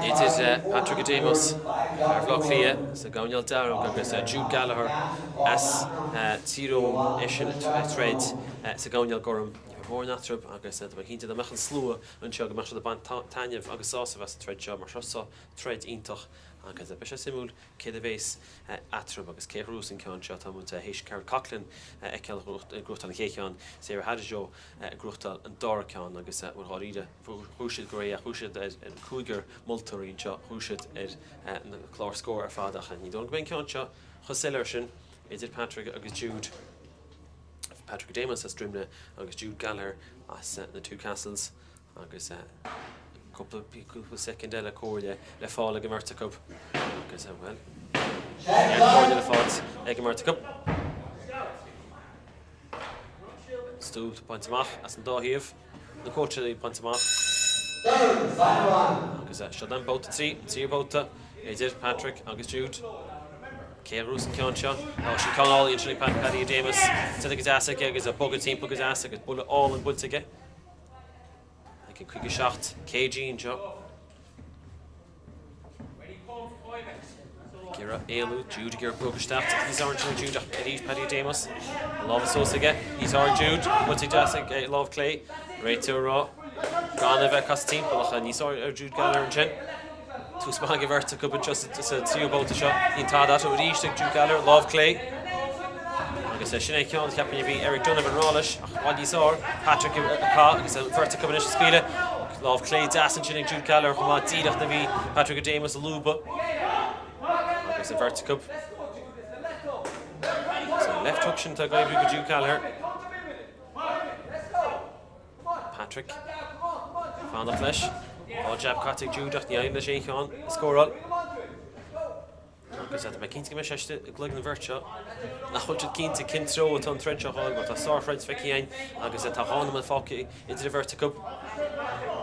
Idir Patrick Adamos, fear Bhaile Átha Cliath, sa gcoirnéal dearg agus Jude Gallagher as Tír Eoghain, eisean ag troid sa gcoirnéal gorm. Ní bheidh mórán eatarthu agus tá mé cinnte dá mbeadh an slua anseo go mbeadh siad ag baint taitneamh agus sásamh as an troid seo mar seo troid iontach agus beidh sé suimiúil céard a bhéas eatarthu agus cé a ghnóthós an ceann seo. Tá muid théis Carol Coughlan a fheiceáil ag gnóthachtáil an chéad cheann, Sarah Hadjo ag gnóthachtáil an dara ceann agus, bhuel dháiríre, ghnóthaigh siad go réidh ach ghnóthaigh siad ar an cúigear moltóirí anseo, ghnóthaigh siad ar na cláir scóir ar fad ach ní dóigh liom go mbeidh an ceann seo chomh soiléir sin idir Patrick agus Jude. Patrick Adamos as Droimne agus Jude Gallagher as na Two Castles. Agus cúpla, cúpla soicind eile comhairle le fáil ag an mbeirt acu. Agus, bhuel, neart comhairle le fáil ag an mbeirt acu. Stól bainte amach as an dá thaobh. Na cóitseálaí bainte amach. Agus seo an babhta 3, an tríú babhta idir Patrick agus Jude. Cé a ghnóthós an ceann seo? Ó, sin ceann álainn ansin ag Paddy Adamos. Déanta go deas aige agus ag bogadh timpeall go deas agus buille álainn buailte aige. Ag an 57 kg anseo. Ag iarraidh éalú, Jude ag iarraidh brú isteach, níos fearr ansin ag Jude ach arís Paddy Adamos. A lámha suas aige, níos fearr ag Jude, buailte deas ag lámh clé. Réiteoir ag rá gan a bheith ag casadh timpeall ach níos fearr ar Jude Gallagher ansin. Tús maith ag an bheirt acu anseo sa tríú babhta seo. Níl tada eatarthu arís ag Jude Gallagher, lámh clé. Agus sin é ceann cheapfainn a bhí Eric Donovan ag rá leis, ach i bhfad níos fearr. Patrick ag caitheamh agus an bheirt acu anois ag scaoileadh. Lámh clé deas ansin ag Jude Gallagher chomh maith díreach nuair a bhí Patrick Adamos ag lúbadh. Agus an bheirt acu. Agus an left hook sin atá ag oibriú do Jude Gallagher. Patrick. Fanacht leis. Dhá jab caite ag Jude ach ní éiríonn leis aon cheann a scóráil. Agus tá mé cinnte go mbeidh sé istigh i gcloigeann an bheirt seo nach bhfuil siad cinnte cén treo atá an troid seo a ghabháil mar tá sárthroid feicthe againn agus tá dhá nóiméad fágtha idir an bheirt acu.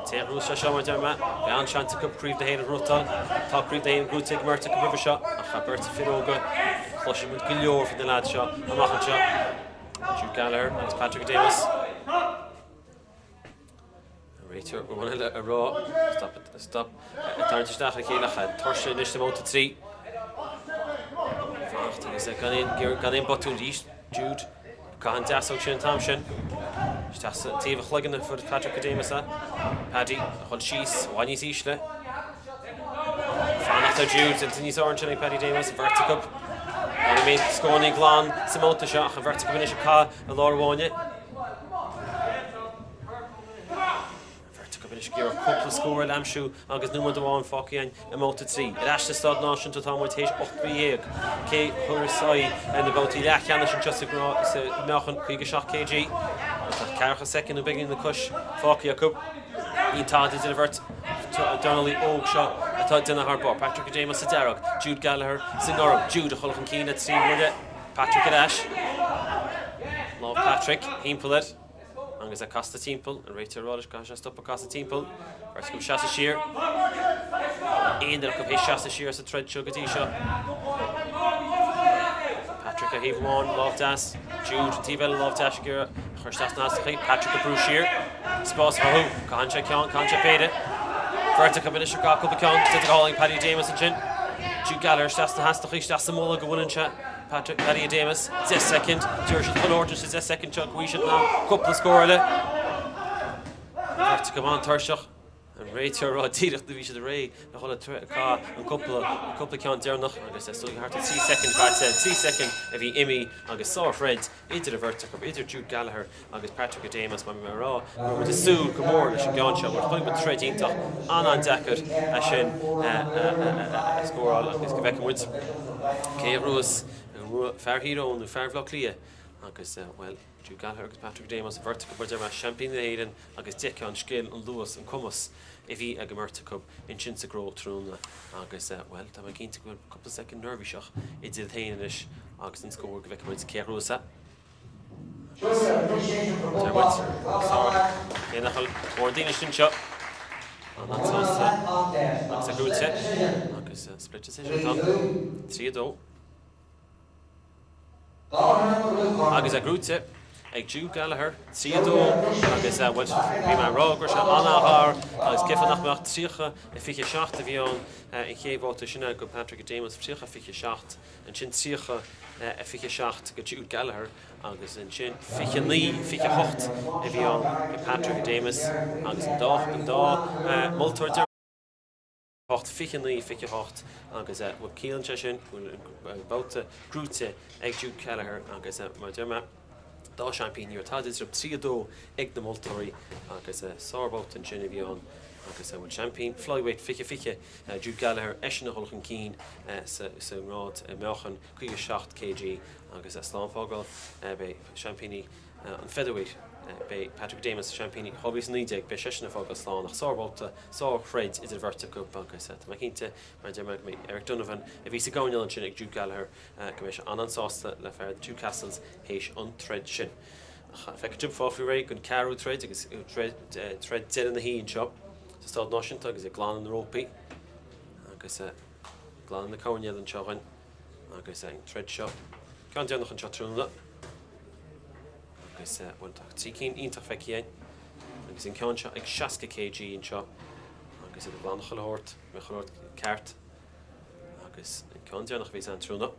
Té a ghnóthós sé seo mar a deir mé, beidh an-seans acu Craobh na hÉireann a ghnóthachtáil. Tá Craobh na hÉireann gnóthaithe ag an mbeirt acu roimhe seo ach beirt fir óga, cloisfidh muid go leor faoi na leaids seo amach anseo. Jude Gallagher agus Patrick Adamos. Réiteoir amháin eile ag rá stop stop ag tarraingt isteach ar a chéile ach tuirse anois i mbabhta 3. Fanacht agus gan aon gan aon botún arís Jude. Caitheamh an deasóg sin an t-am sin. Isteach sa taobh a chloigeann a fuair Patrick Adamos é. Paddy a dhul síos i bhfad níos ísle. Fanacht ar Jude, déanta níos fearr ansin ag Paddy Adamos, an bheirt acu. Gan aon scóranna glan sa mbabhta seo ach an bheirt acu anois ag caitheamh i lár an fháinne. An bheirt acu anois ag iarraidh cúpla scór a aimsiú agus nóiméad amháin fágtha againn i mbabhta 3. Ar ais sa Staid Náisiúnta atá muid théis 18 mhí. Cé thabharfas aghaidh ar na babhtaí leathcheannais anseo sa meáchan 57 kg? Tá ceathracha soicind nó beagáinín le cois fágtha acu. Níl tada idir an bheirt dornálaí óg seo atá ag déanamh thar barr. Patrick Adamos sa dearg, Jude Gallagher sa ngorm. Jude ag dul chun cinn le trí bhuille. Patrick ar ais. Lámh Patrick thimpeall air agus é casta timpeall. An réiteoir ag rá leis go gcaithfidh sé stop ag casadh timpeall. Beirt acu ag seasamh siar. Aon duine acu théis seasamh siar sa troid seo go dtí seo. Patrick ar thaobh amháin, lámh deas. Jude an taobh eile, lámh deas ag iarraidh a chur isteach sna heasnachaí. Patrick ag brú siar. Spás a chothú. Caitheann sé ceann, caitheann sé péire. Beirt acu anois ag caitheamh cúpla ceann. Déanta go hálainn Paddy Adamos ansin. Jude Gallagher isteach sna heasnachaí, isteach sa mullach a bhaineann sé. Patrick, Paddy Adamos, 10 soicind. Deir siad chuile shórt sa 10 soicind seo go bhfaighidh siad in ann cúpla scór eile. Beirt acu an-tuirseach. An réiteoir ag rá díreach nuair a bhí siad réidh le dhul ag caitheamh an cúpla an cúpla ceann deireanach agus is dóigh thart ar 3 soicind caite, 3 soicind a bhí imithe agus sárthroid idir an bheirt acu, idir Jude Gallagher agus Patrick Adamos mar bhí mé ag rá go raibh muid ag súil go mór leis an gceann seo mar chonaic muid troid iontach an-an-deacair é sin a scóráil agus go bhfeicfidh muid cé a ghnóthós an bua, fear Thír Eoghain nó fear Bhaile Átha Cliath agus bhuel Jude Gallagher agus Patrick Adamos an bheirt acu mar a deir mé seaimpíní na hÉireann agus d'fheicfeá an scil, an luas, an cumas a bhí ag an mbeirt acu ansin sa gcró tráthnóna agus, bhuel, tá mé cinnte go bhfuil cúpla soicind neirbhíseach idir iad féin anois agus an scór go bhfeicfidh muid cé a ghnóthós é. Agus, deir muid, sár, cé nach bhfuil mórán daoine istigh anseo, an-an-sásta agus é gnóthaithe agus split decision atá ann, 3-2. Agus é gnóthaithe. ag Jude Gallagher, 3, 2, agus bhuel, bhí mé ag rá go raibh sé an-ghar agus cén fáth nach mbeadh 30, 27 a bhí ann an chéad bhabhta sin go Patrick Adamus, 30, 27, ansin 30, 27 go Jude Gallagher agus ansin 29, 28 a bhí ann ag Patrick Adamus agus an dá, an dá moltóir de. 8, 29, 28 agus bhuel ciallaíonn sé sin go bhfuil an babhta gnóite ag Jude Kelleher agus mar a deir mé dá seaimpín ní raibh tada idir 3, 2 ag na moltóirí agus sárbhabhta ansin a bhí ann agus bhuel seaimpín flyweight 20, 20 Jude Gallagher eisean a dhul chun cinn sa ngrád meáchain 57 kg agus slán fágáil beidh seaimpíní an featherweight beidh Patrick Adamus seaimpíní 2019 beidh seisean ag fágáil slán ach sárbhabhta Sár-throid idir an bheirt acu agus tá mé cinnte, mar a deir mé, go mbeidh Eric Donovan, a bhí sa gcoirnéal ansin ag Jude Gallagher, go mbeidh sé an-an-sásta le fear The Two Castles théis an troid sin. Ach feicfidh sibh fáil faoi réidh don ceathrú troid agus troid deireadh na hoíche anseo sa Staid Náisiúnta agus ag glanadh na rópaí agus glanadh na coirnéal anseo againn agus an troid seo ceann deireanach anseo tráthnóna. Agus bhuel tá trí cinn iontach feicthe againn agus an ceann seo ag 60 kg anseo agus iad ag glanadh chuile shórt, chuile shórt ceart agus an ceann deireanach a bhí ann tráthnóna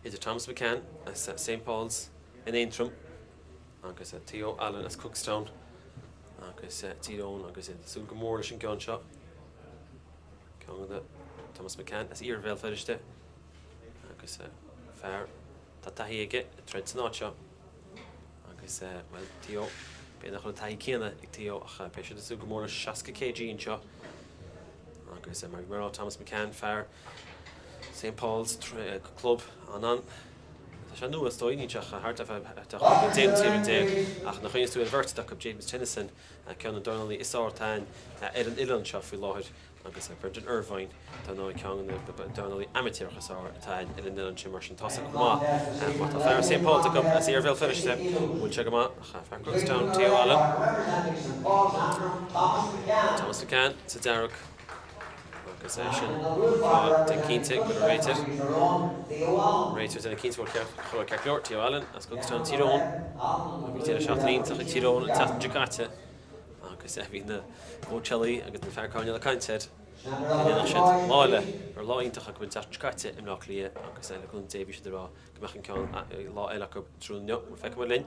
idir Thomas McCann as St Paul's in Aontroim agus Theo Allen as Cookstown agus Tír Eoghain agus iad ag súil go mór leis an gceann seo. Ceann de Thomas McCann as Iar Bhéal Feirste agus fear Tá taithí aige ag troid san áit seo agus, bhuel, Theo, b'fhéidir nach bhfuil an taithí céanna ag Theo ach beidh siad ag súil go mór leis 60 kg anseo agus mar a rá Thomas McCann, fear St Paul's Club an-an Tá sé nua is dóigh, níl sé ach thart ar feadh 15 bliain ach nuair a chuimhníos tú ar an bheirt acu, James Tennyson, ceann de na dornálaí is fearr atá ar an oileán seo faoi láthair. Agus Brendan Irvine, dar ndóigh, ceann de na dornálaí amaitéaracha is fearr atá ar an oileán sin, mar sin tá a fhios acu go maith. Má tá fear St Paul's acu as Iar Bhéal Feirste, bhfuil sé go maith ach fear Cookstown, Theo Allen. Thomas McCann sa dearg agus é sin déan cinnte go bhfuil an réiteoir. Réiteoir déanamh cinnte go bhfuil chuile ceart go leor. Theo Allen as Cookstown, Tír Eoghain. Bhí deireadh seachtaine iontach ag Tír Eoghain an tseachtain seo caite. Agus bhí na cóitseálaí agus na fear coirnéil ag caint air go ndéanfadh siad lá eile, go raibh lá iontach acu an tseachtain seo caite i mBleá Cliath agus le cúnamh Dé bhí siad ag rá go mbeadh an ceann lá eile acu tráthnóna inniu. Bhuel feicfidh muid linn.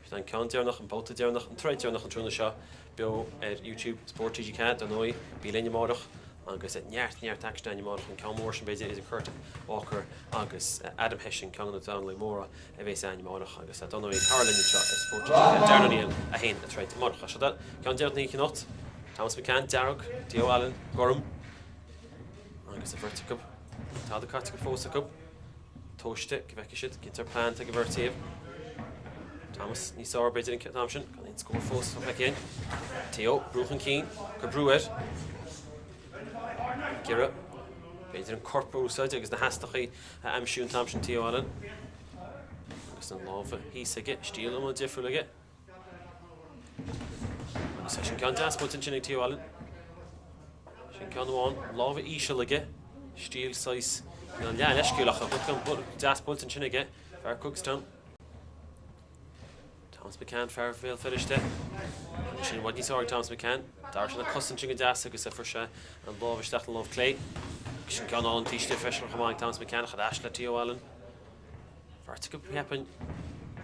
Sin an ceann deireanach, an babhta deireanach, an troid deireanach an tráthnóna seo beo ar YouTube Sport TG4 dar ndóigh. Bí linn amárach agus neart neart aicsean againn amárach, an ceann mór sin b'fhéidir idir Kurt Walker agus Adam Hession, ceann de na dornálaí móra. a bheas againn amárach agus dar ndóigh tar linn anseo ar Spórt TG4 Darren O'Neill a théann ag troid amárach. Seo an ceann deireanach na hoíche anocht. Thomas McCann, dearg, Theo Allen, gorm agus an bheirt acu. Tada caite go fós acu. Tomhaiste go bhfeicfidh siad cén sórt plean atá ag an bheirt díobh. Thomas níos fearr b'fhéidir an t-am sin, gan aon scór fós feicthe againn. Theo, brú chun cinn, cur brú air. Ag iarraidh, b'fhéidir an corp a úsáid agus na hastachaí a aimsiú an t-am sin Theo Allen. Agus na lámha thíos aige, stíl iomlán difriúil aige. Agus sin ceann deas buailte ansin ag Theo Allen. Sin ceann amháin, lámha íseal aige, stíl saghas leath-leisciúil ach ceann deas buailte ansin aige, fear Cookstown. Thomas McCann, fear Bhéal Feirste. Agus sin i bhfad níos fearr ag Thomas McCann. D'athraigh sé na cosa ansin go deas agus fuair sé an lámh isteach na lámh clé. Agus sin ceann álainn taobh istigh freisin chomh maith ag Thomas McCann ach ar ais le Theo Allen. Beirt acu, cheapfainn,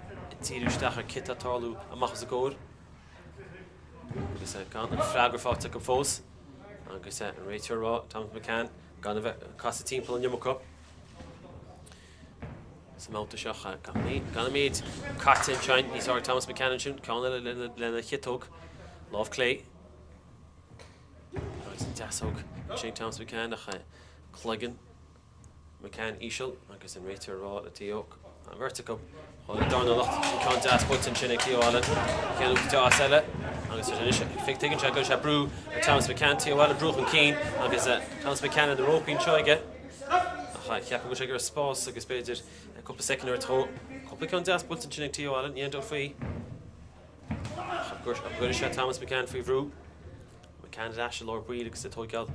ag díriú isteach ar céard atá ag tarlú amach os a gcomhair. Agus gan an freagra faighte acu fós. Agus an réiteoir ag rá, Thomas McCann, gan a bheith ag casadh timpeall an iomarca. Sa mbabhta seo, gan an méid caite ansin, níos fearr ag Thomas McCann ansin, ceann eile lena chiotóg, lámh clé. Agus an deasóg ansin ag Thomas McCann ach cloigeann McCann íseal agus an réiteoir ag rá le Theo, an bheirt acu chun dornálaíocht, sin ceann deas buailte ansin ag Theo Allen, ceann deas eile agus anois tuigeann sé go bhfuil sé ag brú ar Thomas McCann, Theo Allen brú chun cinn agus Thomas McCann ar na rópaí anseo aige. Ach cheapfainn go bhfuil sé ag iarraidh spás agus b'fhéidir cúpla soicind a thabhairt dhó. Cúpla ceann deas buailte ansin ag Theo Allen, ní aon dabht faoi. Ach an gcuirfidh sé Thomas McCann faoi bhrú? McCann ar ais i lár baill agus ag tóigeáil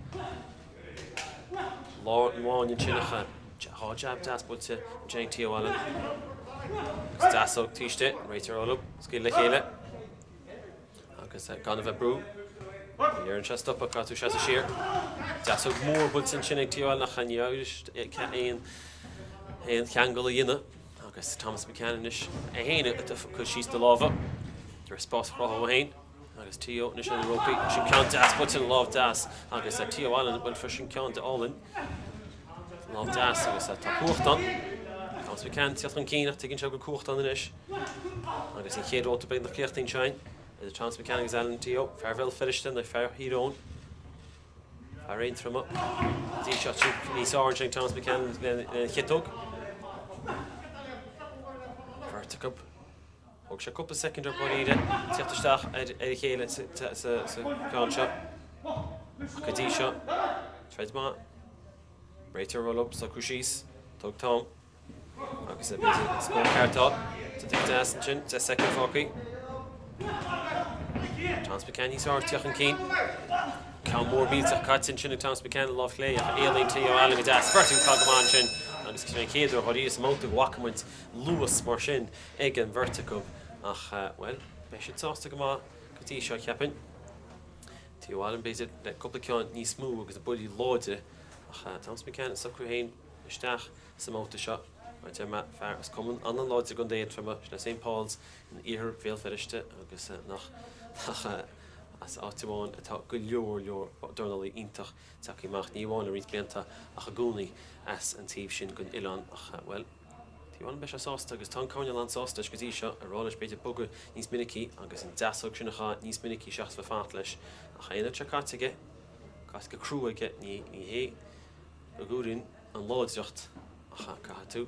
lár an bháin ansin ach dhá jab deas buailte ansin ag Theo Allen. Agus deasóg taobh istigh, réiteoir ag rá leo scaoileadh le chéile. Agus gan a bheith ag brú. Ní deireann sé stopadh, caithfidh tú seasamh siar. Deasóg mór buailte ansin ag Theo Allen ach ní éirigh aon aon cheangal a dhéanamh. Agus Thomas McCann anois é féin ag cur síos na lámha. Tar éis spás a chruthú dó féin. Agus Theo anois ar na rópaí. Sin ceann deas buailte an lámh deas agus Theo Allen bhuel freisin ceann de álainn. Lámh deas agus tá cumhacht ann. Thomas McCann teacht chun cinn ach tuigeann sé go bhfuil cumhacht ann anois. Agus an chéad bhabhta beagnach críochnaithe anseo idir Thomas McCann agus Alan Theo, fear Bhéal Feirste nó fear Thír Eoghain. Fear Aontroma. Dtí seo níos fearr ansin ag Thomas McCann lena chiotóg. Beirt acu. Thóg sé cúpla soicind orthu dáiríre tíocht isteach ar a chéile sa cheann seo. Ach go dtí seo, troid maith. Réiteoir ag rá leo socrú síos. Tóg t-am. Agus b'fhéidir an scór ceart atá sa taobh deas ansin, 10 soicind fágtha. Thomas McCann níos fearr tíocht chun cinn. Ceann mór millteach caite ansin ag Thomas McCann an lámh chlé ach éalaíonn Theo Allen go deas. Beirt ag caitheamh go maith ansin agus sin an chéad uair dháiríre sa mbabhta go bhfaca muid luas mar sin ag an bheirt acu ach, bhuel, beidh siad sásta go maith go dtí seo, cheapfainn. Theo Allen b'fhéidir le cúpla ceann níos mó agus na buillí láidre ach Thomas McCann ag socrú féin isteach sa mbabhta seo. Mar a deir mé, fear as cumann an-láidir i gContae Aontroma, sin é St Paul's in iarthar Bhéal Feirste agus nach as áit amháin atá go leor leor dornálaí iontach tagtha amach, ní amháin le roinnt blianta ach i gcónaí as an taobh sin den oileán. Ach, bhuel, Theo Allen beidh sé sásta agus tá an coirnéal an-sásta leis go dtí seo, ag rá leis b'fhéidir bogadh níos minicí agus an deasóg sin a chaitheamh níos minicí seachas bheith fanacht leis. Ach aon rud seo caite aige, caite go crua aige, ní hé go gcúiríonn an láidreacht ach caithfidh tú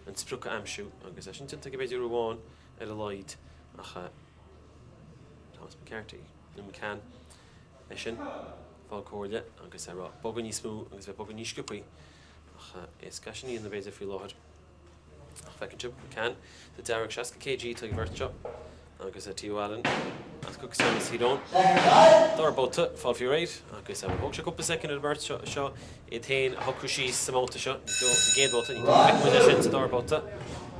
an sprioc a aimsiú agus é sin déanta aige b'fhéidir uair amháin ar a laghad ach Thomas McCarthy nó McCann é sin fáil comhairle agus é rá bogadh níos mó agus bheith bogadh níos sciobthaí ach éasca é sin a dhéanamh b'fhéidir faoi láthair. Ach feiceann sibh McCann sa dearg 60 kg atá ag an bheirt seo agus Theo Allen as Cookstown as Tír Eoghain. Dara babhta, fáil faoi réir agus thóg sé cúpla soicind ar an bheirt seo iad féin a shocrú síos sa mbabhta seo, sa gcéad bhabhta, ní dóigh go bhfeicfidh muid é sin sa dara babhta.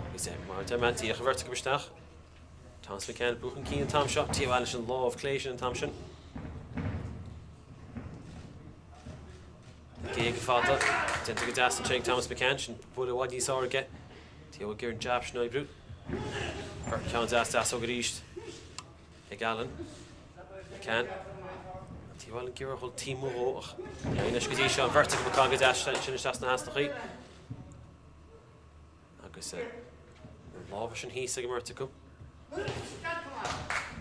Agus mar a deir mé, díreach an bheirt acu isteach. Thomas McCann ag brú chun cinn an t-am seo, Theo Allen leis an lámh clé sin an t-am sin. Géaga fada déanta go deas ansin ag Thomas McCann, sin buille i bhfad níos fearr aige. Theo ag iarraidh an jab sin a oibriú. Beirt ceann deas deasóg arís ag Allen. McCann. Theo Allen ag iarraidh a dhul taobh amuigh dhó ach ní éiríonn leis go dtí seo. An bheirt acu ag caitheamh go deas sin isteach sna heasnachaí. Agus na lámha sin thíos ag an mbeirt acu.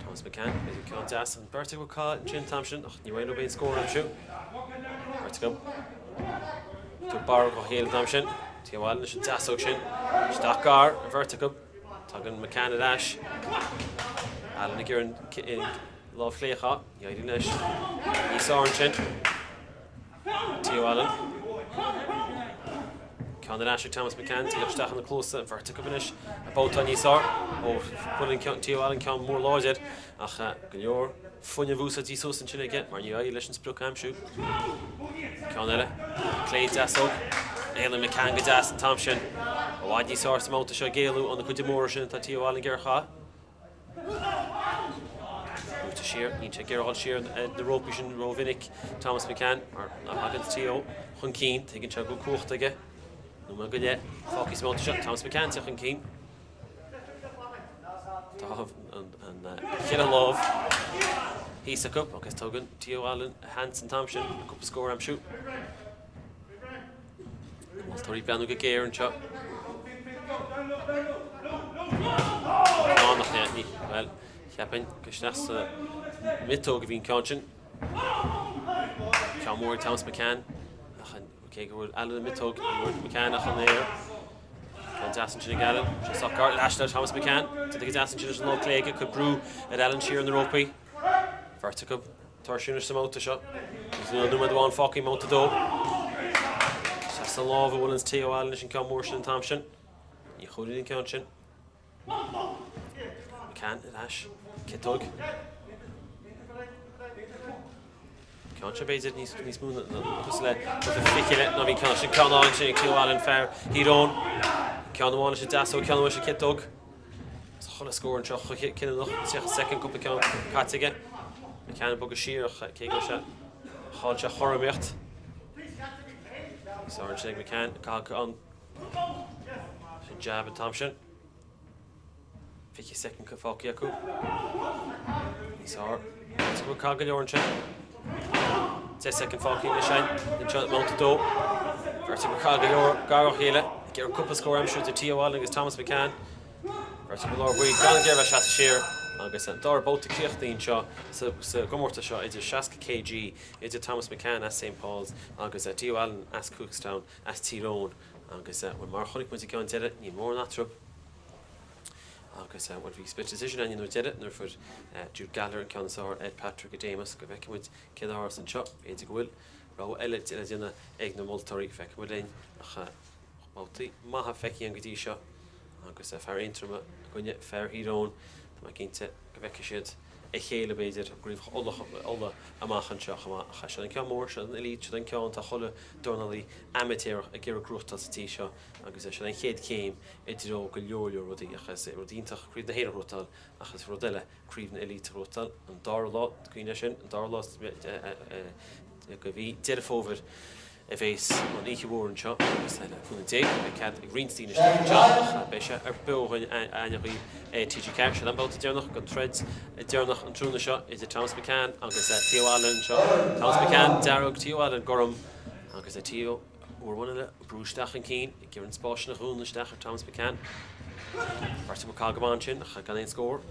Thomas McCann, b'fhéidir ceann deas an bheirt acu caitheamh ansin an t-am sin ach ní raibh aon scór a aimsiú. Beirt acu. Tabhairt barra dá chéile an t-am sin. Theo Allen leis an deasóg sin. Isteach gar an bheirt acu. Tagann McCann ar ais. Allen ag iarraidh an lámh chlé a chaitheamh. Ní éiríonn leis. Níos fearr ansin. Theo Allen. Ceann ar ais ag Thomas McCann, díreach isteach ina cluasa, an bheirt acu anois ag babhtáil níos fearr. Ó, chuir an Theo Allen ceann mór láidir ach go leor fuinneamh úsáidte suas ansin aige mar ní éirigh leis an sprioc a aimsiú. Ceann eile, clé deasóg. Éalaíonn McCann go deas an t-am sin. I bhfad níos fearr sa mbabhta seo ag éalú ó na cuid móra sin atá Theo Allen ag iarraidh a chaitheamh. Brúite siar, níl sé ag iarraidh a dhul siar ar na rópaí sin rómhinic, Thomas McCann, mar nuair a thagann Theo chun cinn, tuigeann sé go bhfuil cumhacht aige. Nóiméad go leith fágtha sa mbabhta seo, Thomas McCann ag teacht chun cinn. Tá an cheithre lámh thíos acu agus tugann Theo Allen a sheans an t-am sin cúpla scór a aimsiú. Na moltóirí ag breathnú go géar anseo. Ceann ach ní, bhuel, cheapfainn go isteach sa mhiotóg a bhí an ceann sin. Ceann mór ag Thomas McCann ach cé go bhfuil Allen i miotóg, ní bhfuil McCann ach in aer. Ceann deas ansin ag Allen, sé sách gar leis le Thomas McCann. Déanta go deas ansin leis an lámh clé aige, cuir brú ar Allen siar ar na rópaí. Beirt acu tuirseach anois sa mbabhta seo. Agus níl nóiméad amháin fágtha i mbabhta a dó. Isteach sa lámh a bhuaileanns Theo Allen leis an ceann mór sin an t-am sin. Ní chúlaíonn an ceann sin. McCann ar ais. Ciotóg. Ceann seo b'fhéidir níos níos mó cosúil le fichille ná bhí ceann sin ceann álainn sin ag Theo Allen fear Thír Eoghain. Ceann amháin leis an deasóg, ceann amháin leis an chiotóg. Is chuile scór anseo chomh cinniúnach, 30 soicind, cúpla ceann caite aige. McCann ag bogadh siar ach cé go raibh sé, chaill sé a chothromaíocht. Níos fearr ansin ag McCann, caitheadh an sin jab an t-am sin. 20 soicind fágtha acu. Níos fearr. Is go bhfuil cath go leor ansin. 10 soicind fágtha anois againn anseo i mbabhta 2. Beirt acu cath go leor gar dá chéile. Ag iarraidh cúpla scór a aimsiú idir Theo Allen agus Thomas McCann. Beirt acu lár baill gan ag iarraidh bheith seasamh siar agus an dara babhta críochnaithe anseo sa gcomórtas seo idir 60 kg idir Thomas McCann as St Paul's agus Theo Allen as Cookstown as Tír Eoghain agus bhuel mar a chonaic muid i gceann deireadh níl mórán eatarthu. Agus, bhuel, bhí split decision againn an uair deireadh nuair a fuair Jude Gallagher an ceann is fearr ar Patrick Adamus. Go bhfeicfidh muid cén a tharlós anseo. B'fhéidir go bhfuil rogha eile le déanamh ag na moltóirí. Feicfidh muid linn. Ach babhtaí maithe feicthe againn go dtí seo agus fear Aontroma i gcoinne fear Thír Eoghain. Tá mé cinnte go bhfeicfidh siad a chéile, b'fhéidir, i gCraobh Uladh amach anseo chomh maith. Ach seo an ceann mór, seo an Elite, seo an ceann atá chuile dornálaí amaitéarach ag iarraidh gnóthachtáil sa tír seo agus seo an chéad chéim i dtreo go leor leor rudaí ach is rud iontach Craobh na hÉireann a ghnóthachtáil ach is rud eile Craobh na Elite a ghnóthachtáil. An dara lá, cuimhin leis sin, an dara lá de mhí Deireadh Fómhair a bhéas an oíche mhór anseo agus le cúnamh Dé beidh cead ag roinnt daoine isteach anseo ach beidh sé ar beo againn agaibh ar TG4. Seo an babhta deireanach den troid deireanach an tráthnóna seo idir Thomas McCann agus Theo Allen anseo. Thomas McCann dearg, Theo Allen gorm agus Theo Uair amháin eile, brú isteach chun cinn, ag iarraidh an spás sin a dhúnadh isteach ar Thomas McCann. Beirt acu ag caitheamh go maith ansin ach gan aon scór.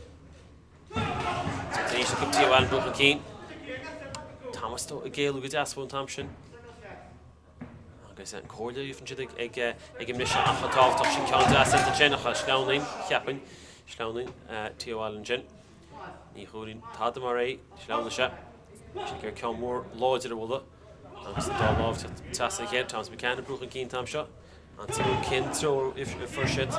Tar éis acu Theo Allen brú chun cinn. Thomas ag éalú go deas an t-am sin. Agus an comhairle a gheibheann siad ag ag an mbriseadh ach an tábhachtach sin ceann deas ansin ach sleamhnaíonn, cheapfainn, sleamhnaíonn Theo Allen ansin. Ní chuireann tada mar é, sleamhnaigh sé. Sin gur ceann mór láidir a bhualadh. Agus an dá lámh trasna a chéile, Thomas McCann ag brú chun cinn an t-am seo. An tsuimiúil cén treo a fuair siad.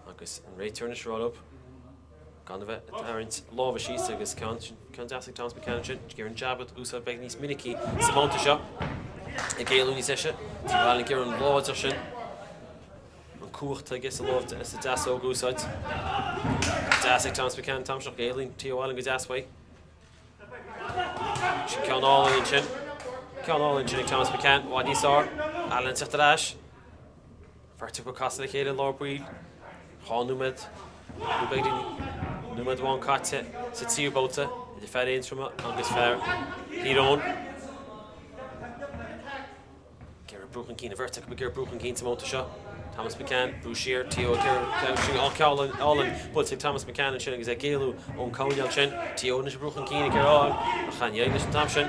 Agus an réiteoir anois ag rá leo gan a bheith ag tarraingt lámha síos agus ceann ceann deas ag Thomas McCann ansin. Ag iarraidh an jab a úsáid beidh níos minicí sa mbabhta seo. Ag éalú níos deise. Theo Allen ag iarraidh an láidir sin. An cumhacht aige sa lámh sa deasóg a úsáid. Deas ag Thomas McCann an t-am seo. Éalaíonn Theo Allen go deas uaidh. Sin ceann álainn ansin. Ceann álainn ansin ag Thomas McCann. I bhfad níos fearr. Allen ag teacht ar ais. Beirt acu ag casadh le chéile i lár baill. 2 nóiméad. Nó b'fhéidir nóiméad amháin caite sa tríú babhta idir fear Aontroma agus fear Thír Eoghain. Ag iarraidh brú chun cinn, an bheirt acu ag iarraidh brú chun cinn sa mbabhta seo. Thomas McCann, brú siar, Theo ag iarraidh sin á ceann álainn buailte ag Thomas McCann ansin agus é ag éalú ón coinneáil sin. Theo anois ag brú chun cinn ag iarraidh fháil ach ní éiríonn leis an t-am sin.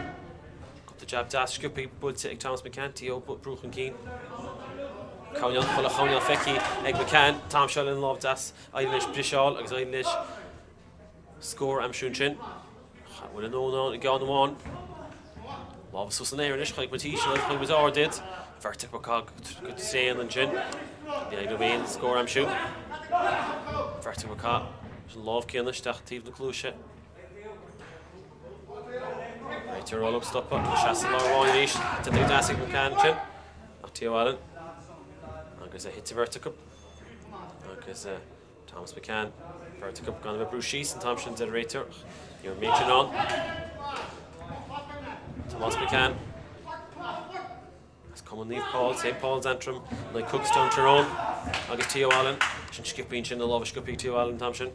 Cúpla jab deas sciobtha buailte ag Thomas McCann, Theo brú chun cinn. Coinneáil, chuile choinneáil feicthe ag McCann, an t-am seo lena lámh deas éiríonn leis briseáil agus éiríonn leis Scór a aimsiú ansin. An bhfuil a ndóthain ann i gceann amháin. Lámha suas san aer anois, chonaic muid íseal iad, chonaic muid ard iad. Beirt acu ag caitheamh go tréan ansin. Ní éirigh leo aon scór a aimsiú. Beirt acu ag caitheamh leis an lámh céanna isteach taobh na cluaise. Réiteoir ag rá leo stopadh, seasamh i lár amháin arís. Déanta go deas ag McCann ansin. Ach Theo Allen agus a thit an bheirt acu. Agus Thomas McCann, beirt acu gan a bheith ag brú síos an t-am sin, deir an réiteoir, ach ní raibh an méid sin ann. Thomas McCann as Cumann Naomh Paul, St Paul's Antrim, in aghaidh Cookstown Tyrone agus Theo Allen. Sin sciobtha ansin, na lámha sciobtha ag Theo Allen an t-am sin.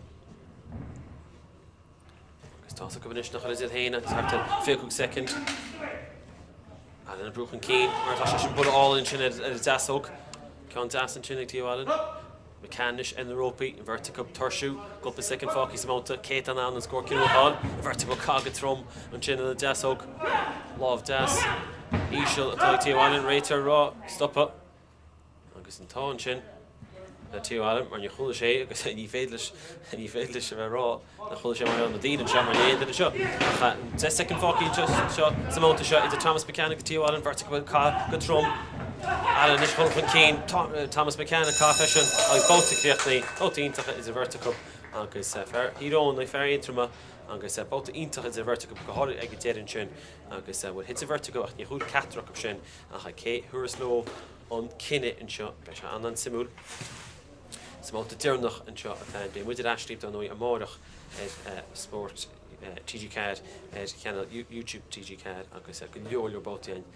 Agus tá 's acu anois nach bhfuil iad féin agus thart ar 25 soicind. Allen ag brú chun cinn mar atá sé sin buille álainn ansin ar an deasóg. Ceann deas ansin ag Theo Allen. McCann anois ar na rópaí, an bheirt acu ag tuirsiú, cúpla soicind fágtha sa mbabhta, cé atá in ann an scór cinniúnach a fháil? An bheirt acu ag caitheamh go trom ansin ar an deasóg. Lámh deas íseal atá ag Theo Allen, réiteoir ag rá stopadh. Agus an t-ádh ansin le Theo Allen mar ní chuala sé agus ní féidir leis ní féidir leis a bheith ag rá nach chuala sé mar gheall na daoine anseo mar níl aon duine anseo. Ach 10 soicind fágtha anseo sa mbabhta seo idir Thomas McCann agus Theo Allen, beirt acu ag caitheamh go trom. Allen anois chun chun cinn, Thomas McCann ag caitheamh freisin agus babhta críochnaithe, babhta iontach idir bheirt acu agus fear Thír Eoghain, fear Aontroma. Agus babhta iontach idir an bheirt acu, go háirithe ag an deireadh ansin. Agus, bhuel, thit an bheirt acu ach níor chúl ceachtar acu sin. Ach cé thabharfas leo an cinneadh anseo? Beidh sé an-an-suimiúil. Sa mbabhta deireanach anseo atá ann. Beidh muid ar ais libh, dar ndóigh, amárach ar Spórt TG4, ar chainéal YouTube TG4 agus go leor leor babhtaí againn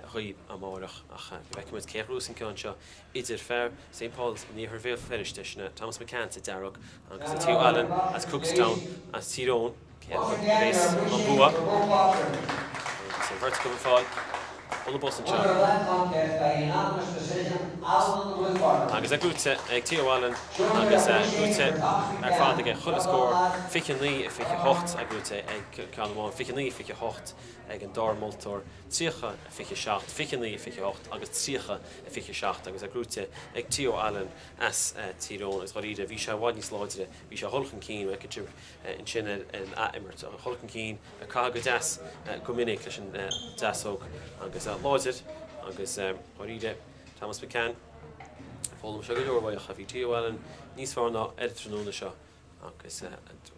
dhaoibh amárach. Ach go bhfeicfidh muid cé a ghnóthós an ceann seo idir fear St Paul's in iarthar Bhéal Feirste, sin é Thomas McCann sa dearg agus Theo Allen as Cookstown as Tír Eoghain, cé acu a bheas an bua. Agus an bheirt acu ag fáil ó na bos anseo. Agus é gnóite ag Theo Allen agus gnóite ar fad aige chuile scór, 29, 28 é gnóite ag ceann amháin, 29, 28 ag an dara moltóir, 30, 27, 29, 28 agus 30, 27 agus é gnóite ag Theo Allen as Tír Eoghain agus dháiríre bhí sé i bhfad níos láidre, bhí sé a dhul chun cinn, feiceann sibh ansin ar an ath-imirt, a dhul chun cinn, ag caitheamh go deas go minic leis an deasóg agus láidir agus dháiríre Thomas McCann, foghlaim sé go leor uaidh ach bhí Theo Allen níos fearr ná ar an tráthnóna seo. agus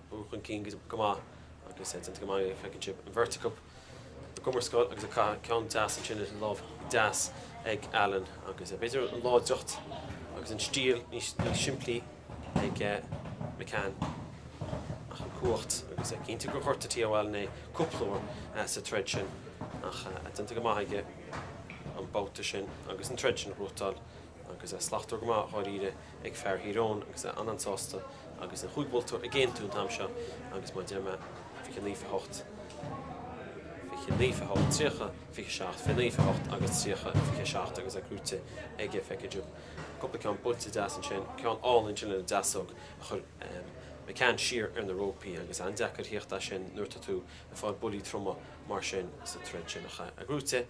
brú chun cinn go maith agus déanta go maith feiceann sibh an bheirt acu ag iomrascáil agus ag caitheamh ceann deas ansin leis an lámh deas ag Allen agus b'fhéidir an láidreacht agus an stíl níos simplí ag McCann ach an cumhacht agus cinnte gur ghortaigh Theo Allen é cúpla uair sa troid sin ach déanta go maith aige an babhta sin agus an troid sin a ghnóthachtáil. Agus é slachtmhar go maith dháiríre ag fear Thír Eoghain agus é an-an-sásta agus an chúig mholtóir ag aontú an t-am seo agus mar a deir mé 29 28, 29 28, 30 27, 29 28 agus 30 27 agus é gnóite aige feicfidh sibh cúpla ceann buailte deas ansin, ceann álainn ansin lena deasóg a chuir McCann siar ar na rópaí agus an-deacair theacht as sin nuair atá tú ag fáil buillí troma mar sin sa troid sin ach é gnóite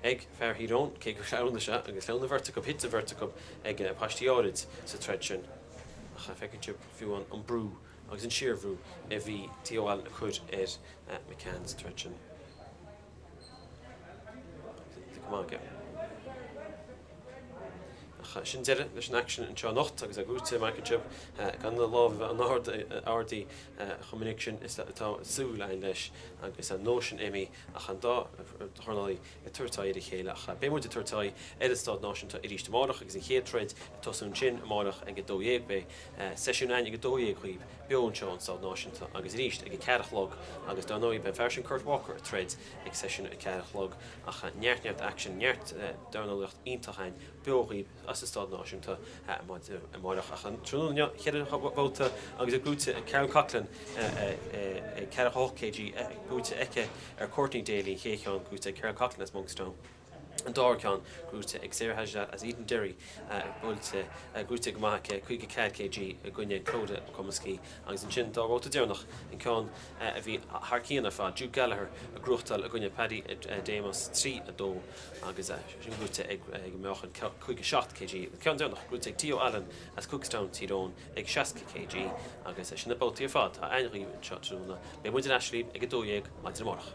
ag fear Thír Eoghain, cé gur cleamhnais é, agus cleamhnadh an bheirt acu, thit an bheirt acu ag paistí áirid sa troid sin. Ach feiceann sibh fiú an brú agus an síorbhrú a bhí Theo Allen ag cur ar McCann sa troid sin. Go maith aige. Ach sin deireadh leis an aicsean anseo anocht agus é gnóite mar a fheiceann sibh gan na lámha a bheith in airde chomh minic sin is atá súil againn leis agus an nós sin imithe ach an dá dhornálaí ag tabhairt aghaidh ar a chéile. Ach beidh muid ag tabhairt aghaidh ar an Staid Náisiúnta arís amárach agus an chéad troid ag tosú ansin amárach ag 12:00. Beidh seisiún againn ag 12:00 dhaoibh beo anseo ón Staid Náisiúnta agus arís ag 4 a chlog agus dar ndóigh beidh an fear sin Kurt Walker ag troid ag seisiún 4 a chlog ach neart neart aicsin, neart dornálaíocht iontach againn beo dhaoibh as an Staid Náisiúnta amárach. Ach an tráthnóna inniu, cheithre bhabhta agus é gnóite ag Carol Coughlan ag 48 kg, buaite aici ar Courtney Daly, an chéad cheann gnóite ag Carol Coughlan as Monkstown. An dara ceann gnóite ag Sarah Hajjat as Edenderry, buailte, gnóite go maith aici, 54 kg i gcoinne Clodagh McComiskey. Agus ansin dá bhabhta deireanach, an ceann a bhí thar cionn ar fad, Jude Gallagher ag gnóthachtáil i gcoinne Paddy Demos 3, 2 agus sin gnóite ag meáchan 57 kg. An ceann deireanach gnóite ag Theo Allen as Cookstown, Tír Eoghain ag 60 kg agus sin na babhtaí ar fad atá againn dhaoibh anseo tráthnóna. Beidh muid ar ais libh ag 12 maidin amárach.